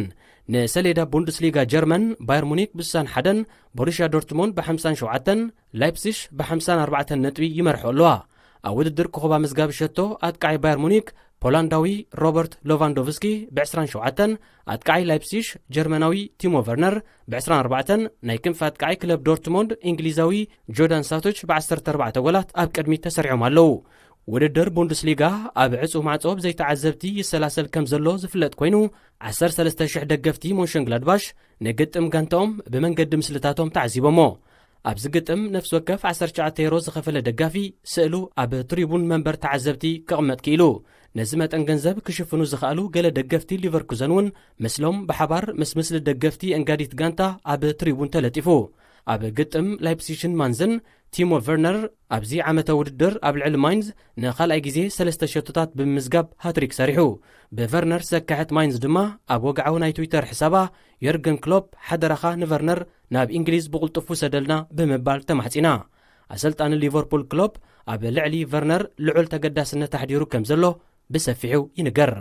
ንሰሌዳ ቡንደስሊጋ ጀርመን ባየር ሙኒክ ብስሳን ሓደን፣ ቦሩሽያ ዶርትሞንድ ብሓምሳን ሸውዓተን፣ ላይፕሲሽ ብሓምሳን ኣርባዕተን ነጥቢ ይመርሖ ኣለዋ። ኣብ ውድድር ኮኸብ ኣመዝጋቢ ሸቶ ኣጥቃዓይ ባየር ሙኒክ ፖላንዳዊ ሮበርት ሎቫንዶቭስኪ ብዕስራን ሸውዓተን፣ ኣጥቃዓይ ላይፕሲሽ ጀርመናዊ ቲሞ ቨርነር ብዕስራን ኣርባዕተን፣ ናይ ክንፊ ኣጥቃዓይ ክለብ ዶርትሞንድ እንግሊዛዊ ጆዳን ሳቶች ብዓሰርተ ኣርባዕተ ጎላት ኣብ ቅድሚት ተሰሪዖም ኣለዉ። ውድድር ቡንደስሊጋ ኣብ ዕጹው ማዕጾ ብዘይተዓዘብቲ ይሰላሰል ከም ዘሎ ዝፍለጥ ኮይኑ፣ ዓሰርተ ሰለስተ ሽሕ ደገፍቲ ሞንሸንግላድባሽ ንግጥም ጋንታኦም ብመንገዲ ምስልታቶም ተዓዚቦሞ። ኣብዚ ግጥም ነፍሲ ወከፍ ዓሰርተ ትሽዓተ ዩሮ ዝኸፈለ ደጋፊ ስእሉ ኣብ ትሪቡን መንበር ተዓዘብቲ ክቕመጥ ክኢሉ። ነዚ መጠን ገንዘብ ክሽፍኑ ዝኸኣሉ ገለ ደገፍቲ ሊቨርኩዘን እውን ምስሎም ብሓባር ምስ ምስሊ ደገፍቲ እንጋዲት ጋንታ ኣብ ትሪቡን ተለጢፉ። ኣብ ግጥም ላይፕሲሽን ማንዝን ቲሞ ቨርነር ኣብዚ ዓመተ ውድድር ኣብ ልዕሊ ማይንዝ ንኻልኣይ ግዜ ሰለስተ ሸቶታት ብምምዝጋብ ሃትሪክ ሰሪሑ። ብቨርነር ዘካሕት ማይንዝ ድማ ኣብ ወግዓዊ ናይ ትዊተር ሕሳባ፣ የርገን ክሎፕ ሓደራኻ ንቨርነር ናብ እንግሊዝ ብቕልጡፍ ውሰደልና ብምባል ተማሕጺና። ኣሰልጣኒ ሊቨርፑል ክሎፕ ኣብ ልዕሊ ቨርነር ልዑል ተገዳስነት ኣሕዲሩ ከም ዘሎ ብሰፊሑ ይንገር።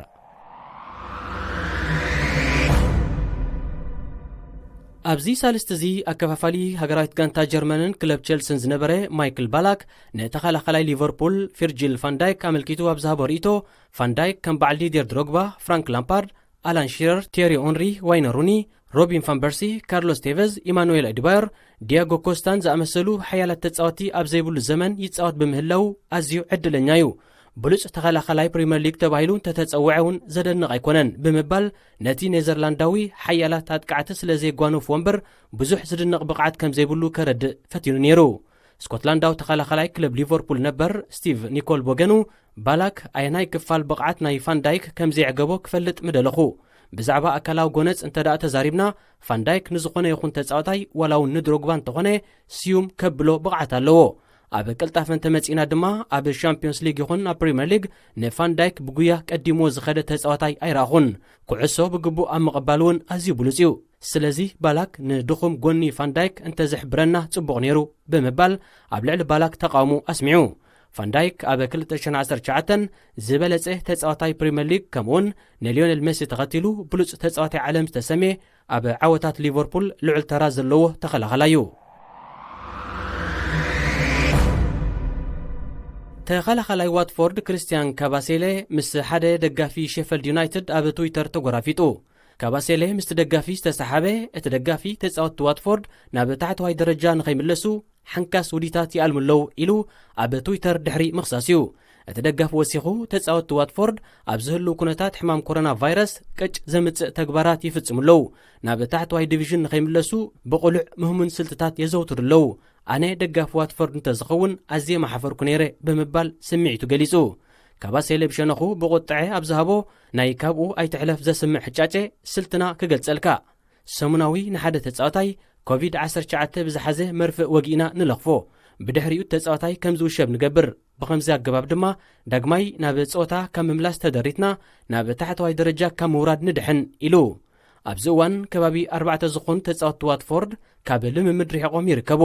ኣብዚ ሳልስቲ እዚ ኣከፋፋሊ ሃገራዊት ጋንታ ጀርመንን ክለብ ቸልስን ዝነበረ ማይክል ባላክ ንተኸላኸላይ ሊቨርፑል ቪርጂል ፋንዳይክ ኣመልኪቱ ኣብ ዝሃቦ ርእይቶ፣ ፋንዳይክ ከም በዓል ዲድየር ድሮግባ፣ ፍራንክ ላምፓርድ፣ ኣላን ሺረር፣ ቴሪ ኦንሪ፣ ዋይነ ሩኒ፣ ሮቢን ፋን በርሲ፣ ካርሎስ ቴቨዝ፣ ኢማኑኤል ኣዲባዮር፣ ዲያጎ ኮስታን ዝኣመሰሉ ሓያላት ተጻወቲ ኣብ ዘይብሉ ዘመን ይጻወት ብምህላዉ ኣዝዩ ዕድለኛ እዩ። ብሉጽ ተኸላኸላይ ፕሪምየር ሊግ ተባሂሉ እንተተጸውዐ እውን ዘደንቕ ኣይኮነን ብምባል ነቲ ኔዘርላንዳዊ ሓያላት ኣጥቃዕቲ ስለ ዘየጓነፍዎ እምበር ብዙሕ ዝድነቕ ብቕዓት ከም ዘይብሉ ከረድእ ፈቲኑ ነይሩ። ስኮትላንዳዊ ተኸላኸላይ ክለብ ሊቨርፑል ነበር ስቲቭ ኒኮል ብወገኑ፣ ባላክ ኣየናይ ክፋል ብቕዓት ናይ ፋንዳይክ ከም ዘየዕገቦ ክፈልጥ ምደለኹ። ብዛዕባ ኣካላዊ ጎነጽ እንተ ደኣ ተዛሪብና፣ ፋንዳይክ ንዝኾነ ይኹን ተጻዋታይ ዋላ እውን ንድሮግባ እንተኾነ ስዩም ከብሎ ብቕዓት ኣለዎ። ኣብ ቅልጣፈ እንተመጺእና ድማ ኣብ ሻምፒዮንስ ሊግ ይኹን ኣብ ፕሪምየር ሊግ ንፋንዳይክ ብጉያ ቀዲምዎ ዝኸደ ተጻዋታይ ኣይረኣኹን። ኩዕሶ ብግቡእ ኣብ ምቕባል እውን ኣዝዩ ብሉጽ እዩ። ስለዚ ባላክ ንድኹም ጎኒ ፋንዳይክ እንተዘሕብረና ጽቡቕ ነይሩ ብምባል ኣብ ልዕሊ ባላክ ተቓውሞ ኣስሚዑ። ፋንዳይክ ኣብ ክልተ ሽሕን ዓሰርተ ትሽዓተን ዝበለጸ ተጻዋታይ ፕሪምየር ሊግ ከምኡውን ንሊዮኔል ሜሲ ተኸቲሉ ብሉጽ ተጻዋታይ ዓለም ዝተሰምየ ኣብ ዓወታት ሊቨርፑል ልዑል ተራ ዘለዎ ተኸላኸላይ እዩ። ተኸላኸላይ ዋትፎርድ ክርስቲያን ካባሴሌ ምስ ሓደ ደጋፊ ሼፈልድ ዩናይትድ ኣብ ትዊተር ተጎራፊጡ። ካባሴሌ ምስቲ ደጋፊ ዝተሰሓበ፣ እቲ ደጋፊ ተጻወትቲ ዋትፎርድ ናብ ታሕተዋይ ደረጃ ንኸይምለሱ ሓንካስ ውዲታት ይኣልሙ ኣለዉ ኢሉ ኣብ ትዊተር ድሕሪ ምኽሳስ እዩ። እቲ ደጋፊ ወሲኹ፣ ተጻወትቲ ዋትፎርድ ኣብ ዝህልው ኩነታት ሕማም ኮሮና ቫይረስ ቅጭ ዘምጽእ ተግባራት ይፍጽሙ ኣለዉ። ናብ ታሕተዋይ ዲቪዥን ንኸይምለሱ ብቕሉዕ ምህሙን ስልትታት የዘውትሩ ኣለዉ። ኣነ ደጋፊ ዋትፎርድ እንተዝኸውን ኣዝየ ምሓፈርኩ ነይረ ብምባል ስምዒቱ ገሊጹ። ካባሴሌ ብሸነኹ ብቑጥዐ ኣብ ዝሃቦ ናይ ካብኡ ኣይትሕለፍ ዘስምዕ ሕጫጨ ስልትና ክገልጸልካ። ሰሙናዊ ንሓደ ተጻዋታይ ኮቪድ ዓሰርተ ትሽዓተ ብዝሓዘ መርፍእ ወጊእና ንለኽፎ። ብድሕሪኡ ተጻዋታይ ከም ዝውሸብ ንገብር። ብኸምዚ ኣገባብ ድማ ዳግማይ ናብ ጸወታ ካብ ምምላስ ተደሪትና ናብ ታሕተዋይ ደረጃ ካብ ምውራድ ንድሕን ኢሉ። ኣብዚ እዋን ከባቢ ኣርባዕተ ዝኾኑ ተጻወትቲ ዋትፎርድ ካብ ልምምድ ርሒቖም ይርከቡ።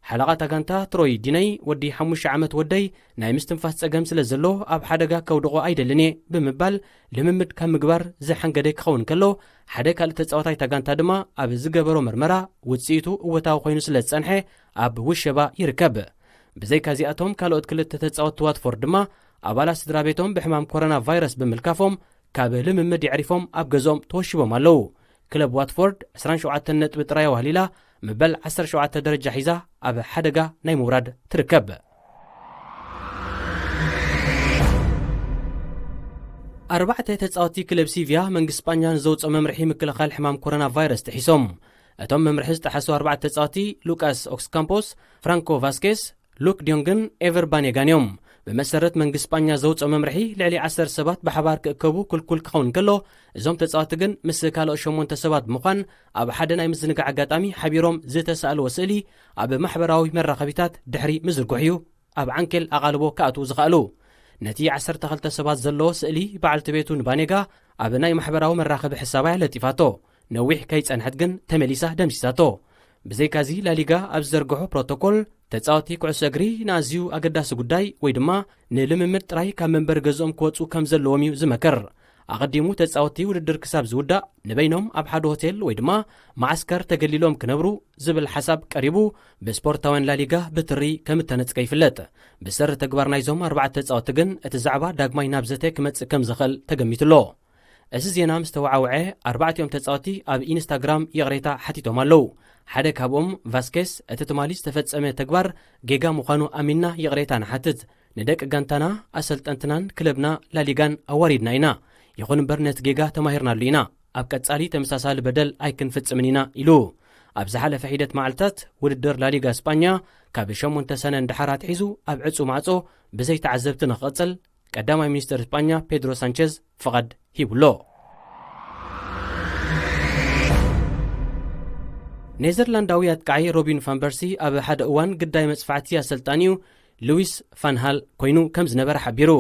ሓለቓ እታ ጋንታ ትሮይ ዲነይ፣ ወዲ ሓሙሽተ ዓመት ወደይ ናይ ምስትንፋስ ጸገም ስለ ዘሎ ኣብ ሓደጋ ከውድቖ ኣይደልን እየ ብምባል ልምምድ ካብ ምግባር ዝሓንገደ ክኸውን ከሎ፣ ሓደ ካልእ ተጻዋታይ እታ ጋንታ ድማ ኣብ ዝገበሮ መርመራ ውጽኢቱ እወታዊ ኮይኑ ስለ ዝጸንሐ ኣብ ውሸባ ይርከብ። ብዘይካ እዚኣቶም ካልኦት ክልተ ተጻወትቲ ዋትፎርድ ድማ ኣባላት ስድራ ቤቶም ብሕማም ኮሮና ቫይረስ ብምልካፎም ካብ ልምምድ የዕሪፎም ኣብ ገዝኦም ተወሺቦም ኣለዉ። ክለብ ዋትፎርድ ዕስራን ሸውዓተን ነጥቢ ጥራይ ኣዋህሊላ መበል ዓሰርተ ሸውዓተ ደረጃ ሒዛ ኣብ ሓደጋ ናይ ምውራድ ትርከብ። ኣርባዕተ ተጻወቲ ክለብ ሲቪያ መንግስቲ ስጳኛ ንዘውፅኦ መምርሒ ምክልኻል ሕማም ኮሮና ቫይረስ ጥሒሶም። እቶም መምርሒ ዝጠሓሱ ኣርባዕተ ተጻወቲ ሉቃስ ኦክስካምፖስ፣ ፍራንኮ ቫስኬስ፣ ሉክ ዲዮንግን ኤቨር ባኔጋን እዮም። ብመሰረት መንግስቲ ስጳኛ ዘውፅኦ መምርሒ ልዕሊ ዓሰርተ ሰባት ብሓባር ክእከቡ ክልኩል ክኸውን ከሎ፣ እዞም ተጻወቲ ግን ምስ ካልኦት ሸሞንተ ሰባት ብምዃን ኣብ ሓደ ናይ ምዝንጋዕ ኣጋጣሚ ሓቢሮም ዝተሳእልዎ ስእሊ ኣብ ማሕበራዊ መራኸቢታት ድሕሪ ምዝርግሑ እዩ ኣብ ዓንኬል ኣቓልቦ ክኣትዉ ዝኸኣሉ። ነቲ ዓሰርተ ክልተ ሰባት ዘለዎ ስእሊ በዓልቲ ቤቱ ንባኔጋ ኣብ ናይ ማሕበራዊ መራኸቢ ሕሳባያ ለጢፋቶ። ነዊሕ ከይጸንሐት ግን ተመሊሳ ደምሲሳቶ። ብዘይካዚ ላሊጋ ኣብ ዝዘርግሖ ፕሮቶኮል ተጻወቲ ኩዕሶ እግሪ ንኣዝዩ ኣገዳሲ ጉዳይ ወይ ድማ ንልምምድ ጥራይ ካብ መንበሪ ገዝኦም ክወጹ ከም ዘለዎም እዩ ዝመክር። ኣቐዲሙ ተጻወቲ ውድድር ክሳብ ዝውዳእ ንበይኖም ኣብ ሓደ ሆቴል ወይ ድማ መዓስከር ተገሊሎም ክነብሩ ዝብል ሓሳብ ቀሪቡ ብስፖርታውያን ላሊጋ ብትሪ ከም እተነጽገ ይፍለጥ። ብሰሪ ተግባር ናይዞም ኣርባዕተ ተጻወቲ ግን እቲ ዛዕባ ዳግማይ ናብ ዘተ ክመጽእ ከም ዝኽእል ተገሚቱ ኣሎ። እዚ ዜና ምስ ተወዓውዐ ኣርባዕቲኦም ተጻወቲ ኣብ ኢንስታግራም ይቕሬታ ሓቲቶም ኣለዉ። ሓደ ካብኦም ቫስኬስ እቲ ትማሊ ዝተፈጸመ ተግባር ጌጋ ምዃኑ ኣሚንና ይቕሬታ ንሓትት። ንደቂ ጋንታና፣ ኣሰልጠንትናን ክለብና ላሊጋን ኣዋሪድና ኢና። ይኹን እምበር ነቲ ጌጋ ተማሂርናሉ ኢና። ኣብ ቀጻሊ ተመሳሳሊ በደል ኣይክንፍጽምን ኢና ኢሉ። ኣብ ዝሓለፈ ሒደት መዓልታት ውድድር ላሊጋ ስጳኛ ካብ ሸሞንተ ሰነ ንደሓር ኣትሒዙ ኣብ ዕጹ ማዕጾ ብዘይ ተዓዘብቲ ንክቕጽል ቀዳማይ ሚኒስትር ስጳኛ ፔድሮ ሳንቸዝ ፍቓድ ሂቡሎ። ኔዘርላንዳዊ ኣጥቃዒ ሮቢን ፋን በርሲ ኣብ ሓደ እዋን ግዳይ መጽፋዕቲ ኣሰልጣኒኡ ሉዊስ ፋንሃል ኮይኑ ከም ዝነበረ ሓቢሩ።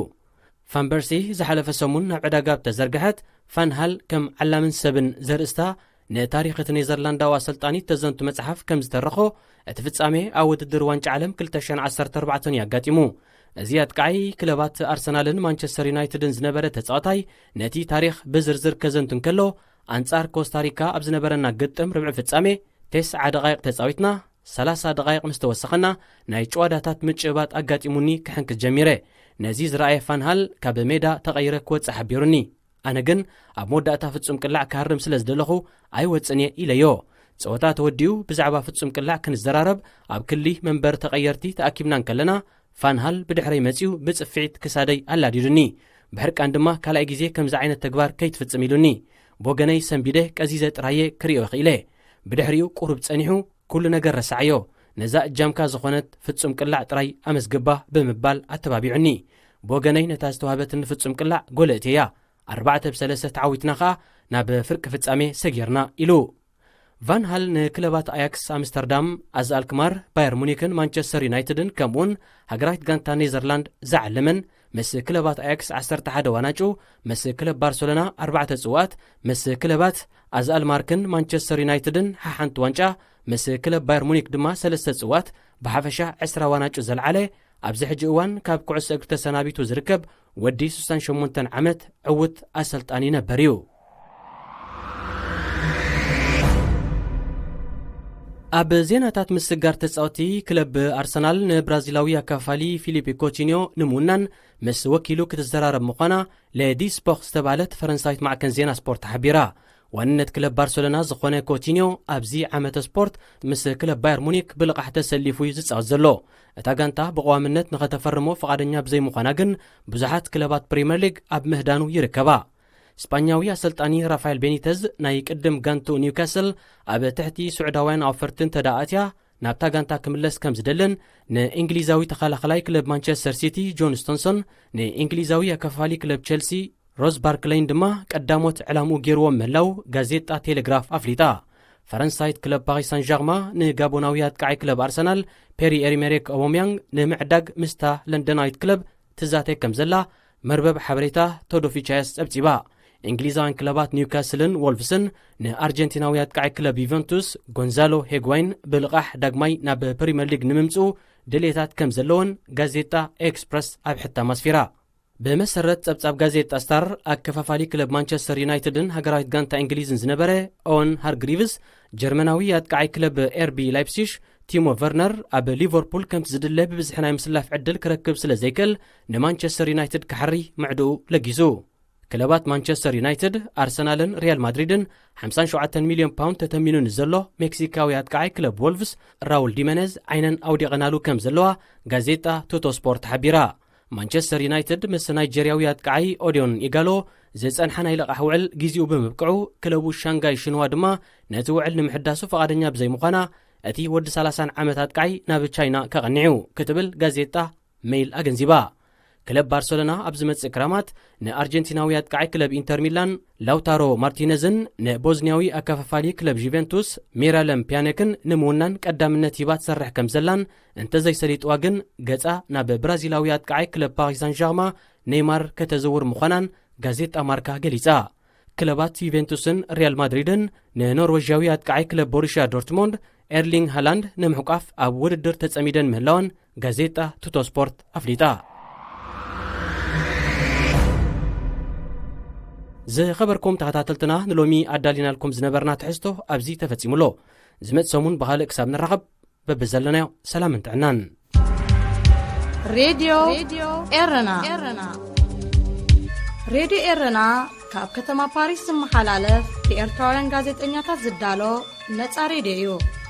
ፋን በርሲ ዝሓለፈ ሰሙን ናብ ዕዳጋ ብተዘርግሐት ፋንሃል ከም ዓላምን ሰብን ዘርእስታ ንታሪኽ እቲ ኔዘርላንዳዊ ኣሰልጣኒ ተዘንቱ መጽሓፍ ከም ዝተረኾ፣ እቲ ፍጻሜ ኣብ ውድድር ዋንጫ ዓለም ክልተ ሽሕን ዓሰርተ ኣርባዕተን እዩ ኣጋጢሙ። እዚ ኣጥቃዒ ክለባት ኣርሰናልን ማንቸስተር ዩናይትድን ዝነበረ ተጻዋታይ ነቲ ታሪኽ ብዝርዝር ከዘንቱ እንከሎ፣ ኣንጻር ኮስታሪካ ኣብ ዝነበረና ግጥም ርብዒ ፍጻሜ፣ ተስዓ ደቓይቕ ተጻዊትና፣ ሰላሳ ደቓይቕ ምስ ተወሰኸና፣ ናይ ጨዋዳታት ምጭባጥ ኣጋጢሙኒ ክሕንክስ ጀሚረ። ነዚ ዝረኣየ ፋንሃል ካብ ሜዳ ተቐይረ ክወጽእ ሓቢሩኒ። ኣነ ግን ኣብ መወዳእታ ፍጹም ቅላዕ ክሃርም ስለ ዝደለኹ ኣይወጽን እየ ኢለዮ። ጸወታ ተወዲኡ ብዛዕባ ፍጹም ቅላዕ ክንዘራረብ ኣብ ክሊ መንበር ተቐየርቲ ተኣኪብና እንከለና፣ ፋንሃል ብድሕረይ መጺኡ ብጽፍዒት ክሳደይ ኣላዲዱኒ። ብሕርቃን ድማ ካልኣይ ግዜ ከምዚ ዓይነት ተግባር ከይትፍጽም ኢሉኒ። ብወገነይ ሰንቢደ ቀዚዘ ጥራየ ክርእዮ ክኢለ። ብድሕሪኡ ቁሩብ ጸኒሑ፣ "ኩሉ ነገር ረሳዓዮ፣ ነዛ እጃምካ ዝኾነት ፍጹም ቅላዕ ጥራይ ኣመዝግባ" ብምባል ኣተባቢዑኒ። ብወገነይ ነታ ዝተዋህበትኒ ፍጹም ቅላዕ ጎል እትያ። ኣርባዕተ ብ ሰለስተ ተዓዊትና ኸኣ ናብ ፍርቂ ፍጻሜ ሰጊርና ኢሉ። ቫን ሃል ንክለባት ኣያክስ ኣምስተርዳም፣ ኣዝ ኣልክማር፣ ባየር ሙኒክን ማንቸስተር ዩናይትድን ከምኡውን ሃገራዊት ጋንታ ኔዘርላንድ ዝዓለመን፣ ምስ ክለባት ኣያክስ ዓሰርተ ሓደ ዋናጩ፣ ምስ ክለብ ባርሰሎና ኣርባዕተ ጽዋት፣ ምስ ክለባት ኣዝ ኣልማርክን ማንቸስተር ዩናይትድን ሓሓንቲ ዋንጫ፣ ምስ ክለብ ባየር ሙኒክ ድማ ሰለስተ ጽዋት፣ ብሓፈሻ ዕስራ ዋናጩ ዘልዓለ፣ ኣብዚ ሕጂ እዋን ካብ ኩዕሶ እግሪ ተሰናቢቱ ዝርከብ ወዲ ስሳን ሸሞንተን ዓመት ዕዉት ኣሰልጣኒ ነበር እዩ። ኣብ ዜናታት ምስጋር ተጻወቲ፣ ክለብ ኣርሰናል ንብራዚላዊ ኣካፋሊ ፊሊፔ ኮቲኒዮ ንምውናን ምስ ወኪሉ ክትዘራረብ ምዃና ሌዲ ስፖርት ዝተባህለት ፈረንሳዊት ማዕከን ዜና ስፖርት ሓቢራ። ዋንነት ክለብ ባርሰሎና ዝኾነ ኮቲኒዮ ኣብዚ ዓመተ ስፖርት ምስ ክለብ ባየር ሙኒክ ብልቓሕ ተሰሊፉ እዩ ዝጻወት ዘሎ። እታ ጋንታ ብቐዋምነት ንኸተፈርሞ ፍቓደኛ ብዘይምዃና ግን ብዙሓት ክለባት ፕሪምየር ሊግ ኣብ ምህዳኑ ይርከባ። ስጳኛዊ ኣሰልጣኒ ራፋኤል ቤኒተዝ ናይ ቅድም ጋንቱ ኒውካስል ኣብ ትሕቲ ስዑዳውያን ኣውፈርቲ እንተ ደኣ ኣትያ ናብታ ጋንታ ክምለስ ከም ዝደልን ንእንግሊዛዊ ተኸላኸላይ ክለብ ማንቸስተር ሲቲ ጆን ስቶንሶን፣ ንእንግሊዛዊ ኣከፋፋሊ ክለብ ቸልሲ ሮዝ ባርክለይን ድማ ቀዳሞት ዕላምኡ ገይርዎም ምህላው ጋዜጣ ቴሌግራፍ ኣፍሊጣ። ፈረንሳይት ክለብ ፓሪስ ሳን ዣርማ ንጋቦናዊ ኣጥቃዓይ ክለብ ኣርሰናል ፔሪ ኤሪሜሪክ ኦቦምያንግ ንምዕዳግ ምስታ ለንደናዊት ክለብ ትዛተይ ከም ዘላ መርበብ ሓበሬታ ቶዶፊቻያስ ጸብጺባ። እንግሊዛውያን ክለባት ኒውካስልን ዎልቭስን ንኣርጀንቲናዊ ኣጥቃዓይ ክለብ ዩቨንቱስ ጎንዛሎ ሄግዋይን ብልቓሕ ዳግማይ ናብ ፕሪምየር ሊግ ንምምጽኡ ድሌታት ከም ዘለወን ጋዜጣ ኤክስፕረስ ኣብ ሕታም ኣስፊራ። ብመሰረት ጸብጻብ ጋዜጣ ስታር፣ ኣከፋፋሊ ክለብ ማንቸስተር ዩናይትድን ሃገራዊት ጋንታ እንግሊዝን ዝነበረ ኦወን ሃርግሪቭስ፣ ጀርመናዊ ኣጥቃዓይ ክለብ ኤርቢ ላይፕሲሽ ቲሞ ቨርነር ኣብ ሊቨርፑል ከምቲ ዝድለ ብብዝሒ ናይ ምስላፍ ዕድል ክረክብ ስለ ዘይክእል፣ ንማንቸስተር ዩናይትድ ክሓሪ ምዕድኡ ለጊሱ። ክለባት ማንቸስተር ዩናይትድ፣ ኣርሰናልን ሪያል ማድሪድን ሓምሳን ሸውዓተን ሚልዮን ፓውንድ ተተሚኑ ንዘሎ ሜክሲካዊ ኣጥቃዓይ ክለብ ወልቭስ ራውል ዲመነዝ ዓይነን ኣውዲቐናሉ ከም ዘለዋ ጋዜጣ ቱቶ ስፖርት ሓቢራ። ማንቸስተር ዩናይትድ ምስ ናይጀርያዊ ኣጥቃዓይ ኦዲዮን ኢጋሎ ዝጸንሓ ናይ ልቓሕ ውዕል ግዜኡ ብምብቅዑ፣ ክለቡ ሻንጋይ ሽንዋ ድማ ነቲ ውዕል ንምሕዳሱ ፈቓደኛ ብዘይምዃና፣ እቲ ወዲ ሰላሳን ዓመት ኣጥቃዓይ ናብ ቻይና ከቐንዕ እዩ ክትብል ጋዜጣ ሜይል ኣገንዚባ። ክለብ ባርሰሎና ኣብ ዝመጽእ ክራማት ንኣርጀንቲናዊ ኣጥቃዓይ ክለብ ኢንተር ሚላን ላውታሮ ማርቲነዝን ንቦዝኒያዊ ኣከፋፋሊ ክለብ ጁቬንቱስ ሚራለም ፒያኔክን ንምውናን ቀዳምነት ሂባ ትሰርሕ ከም ዘላን፣ እንተዘይሰሊጥዋ ግን ገጻ ናብ ብራዚላዊ ኣጥቃዓይ ክለብ ፓሪስ ሳን ጀርማ ኔይማር ከተዘውር ምዃናን ጋዜጣ ማርካ ገሊጻ። ክለባት ዩቬንቱስን ሪያል ማድሪድን ንኖርዌዥያዊ ኣጥቃዓይ ክለብ ቦሩሽያ ዶርትሞንድ ኤርሊንግ ሃላንድ ንምሕቋፍ ኣብ ውድድር ተጸሚደን ምህላወን ጋዜጣ ቱቶ ስፖርት ኣፍሊጣ። ዝኸበርኩም ተኸታተልትና፣ ንሎሚ ኣዳሊናልኩም ዝነበርና ትሕዝቶ ኣብዚ ተፈጺሙሎ። ዝመጽእ ሰሙን ብኻልእ ክሳብ ንራኸብ፣ በብዘለናዮ ሰላምን ጥዕናን። ሬድዮ ኤረና። ሬድዮ ኤረና ካብ ከተማ ፓሪስ ዝመሓላለፍ ብኤርትራውያን ጋዜጠኛታት ዝዳሎ ነጻ ሬድዮ እዩ።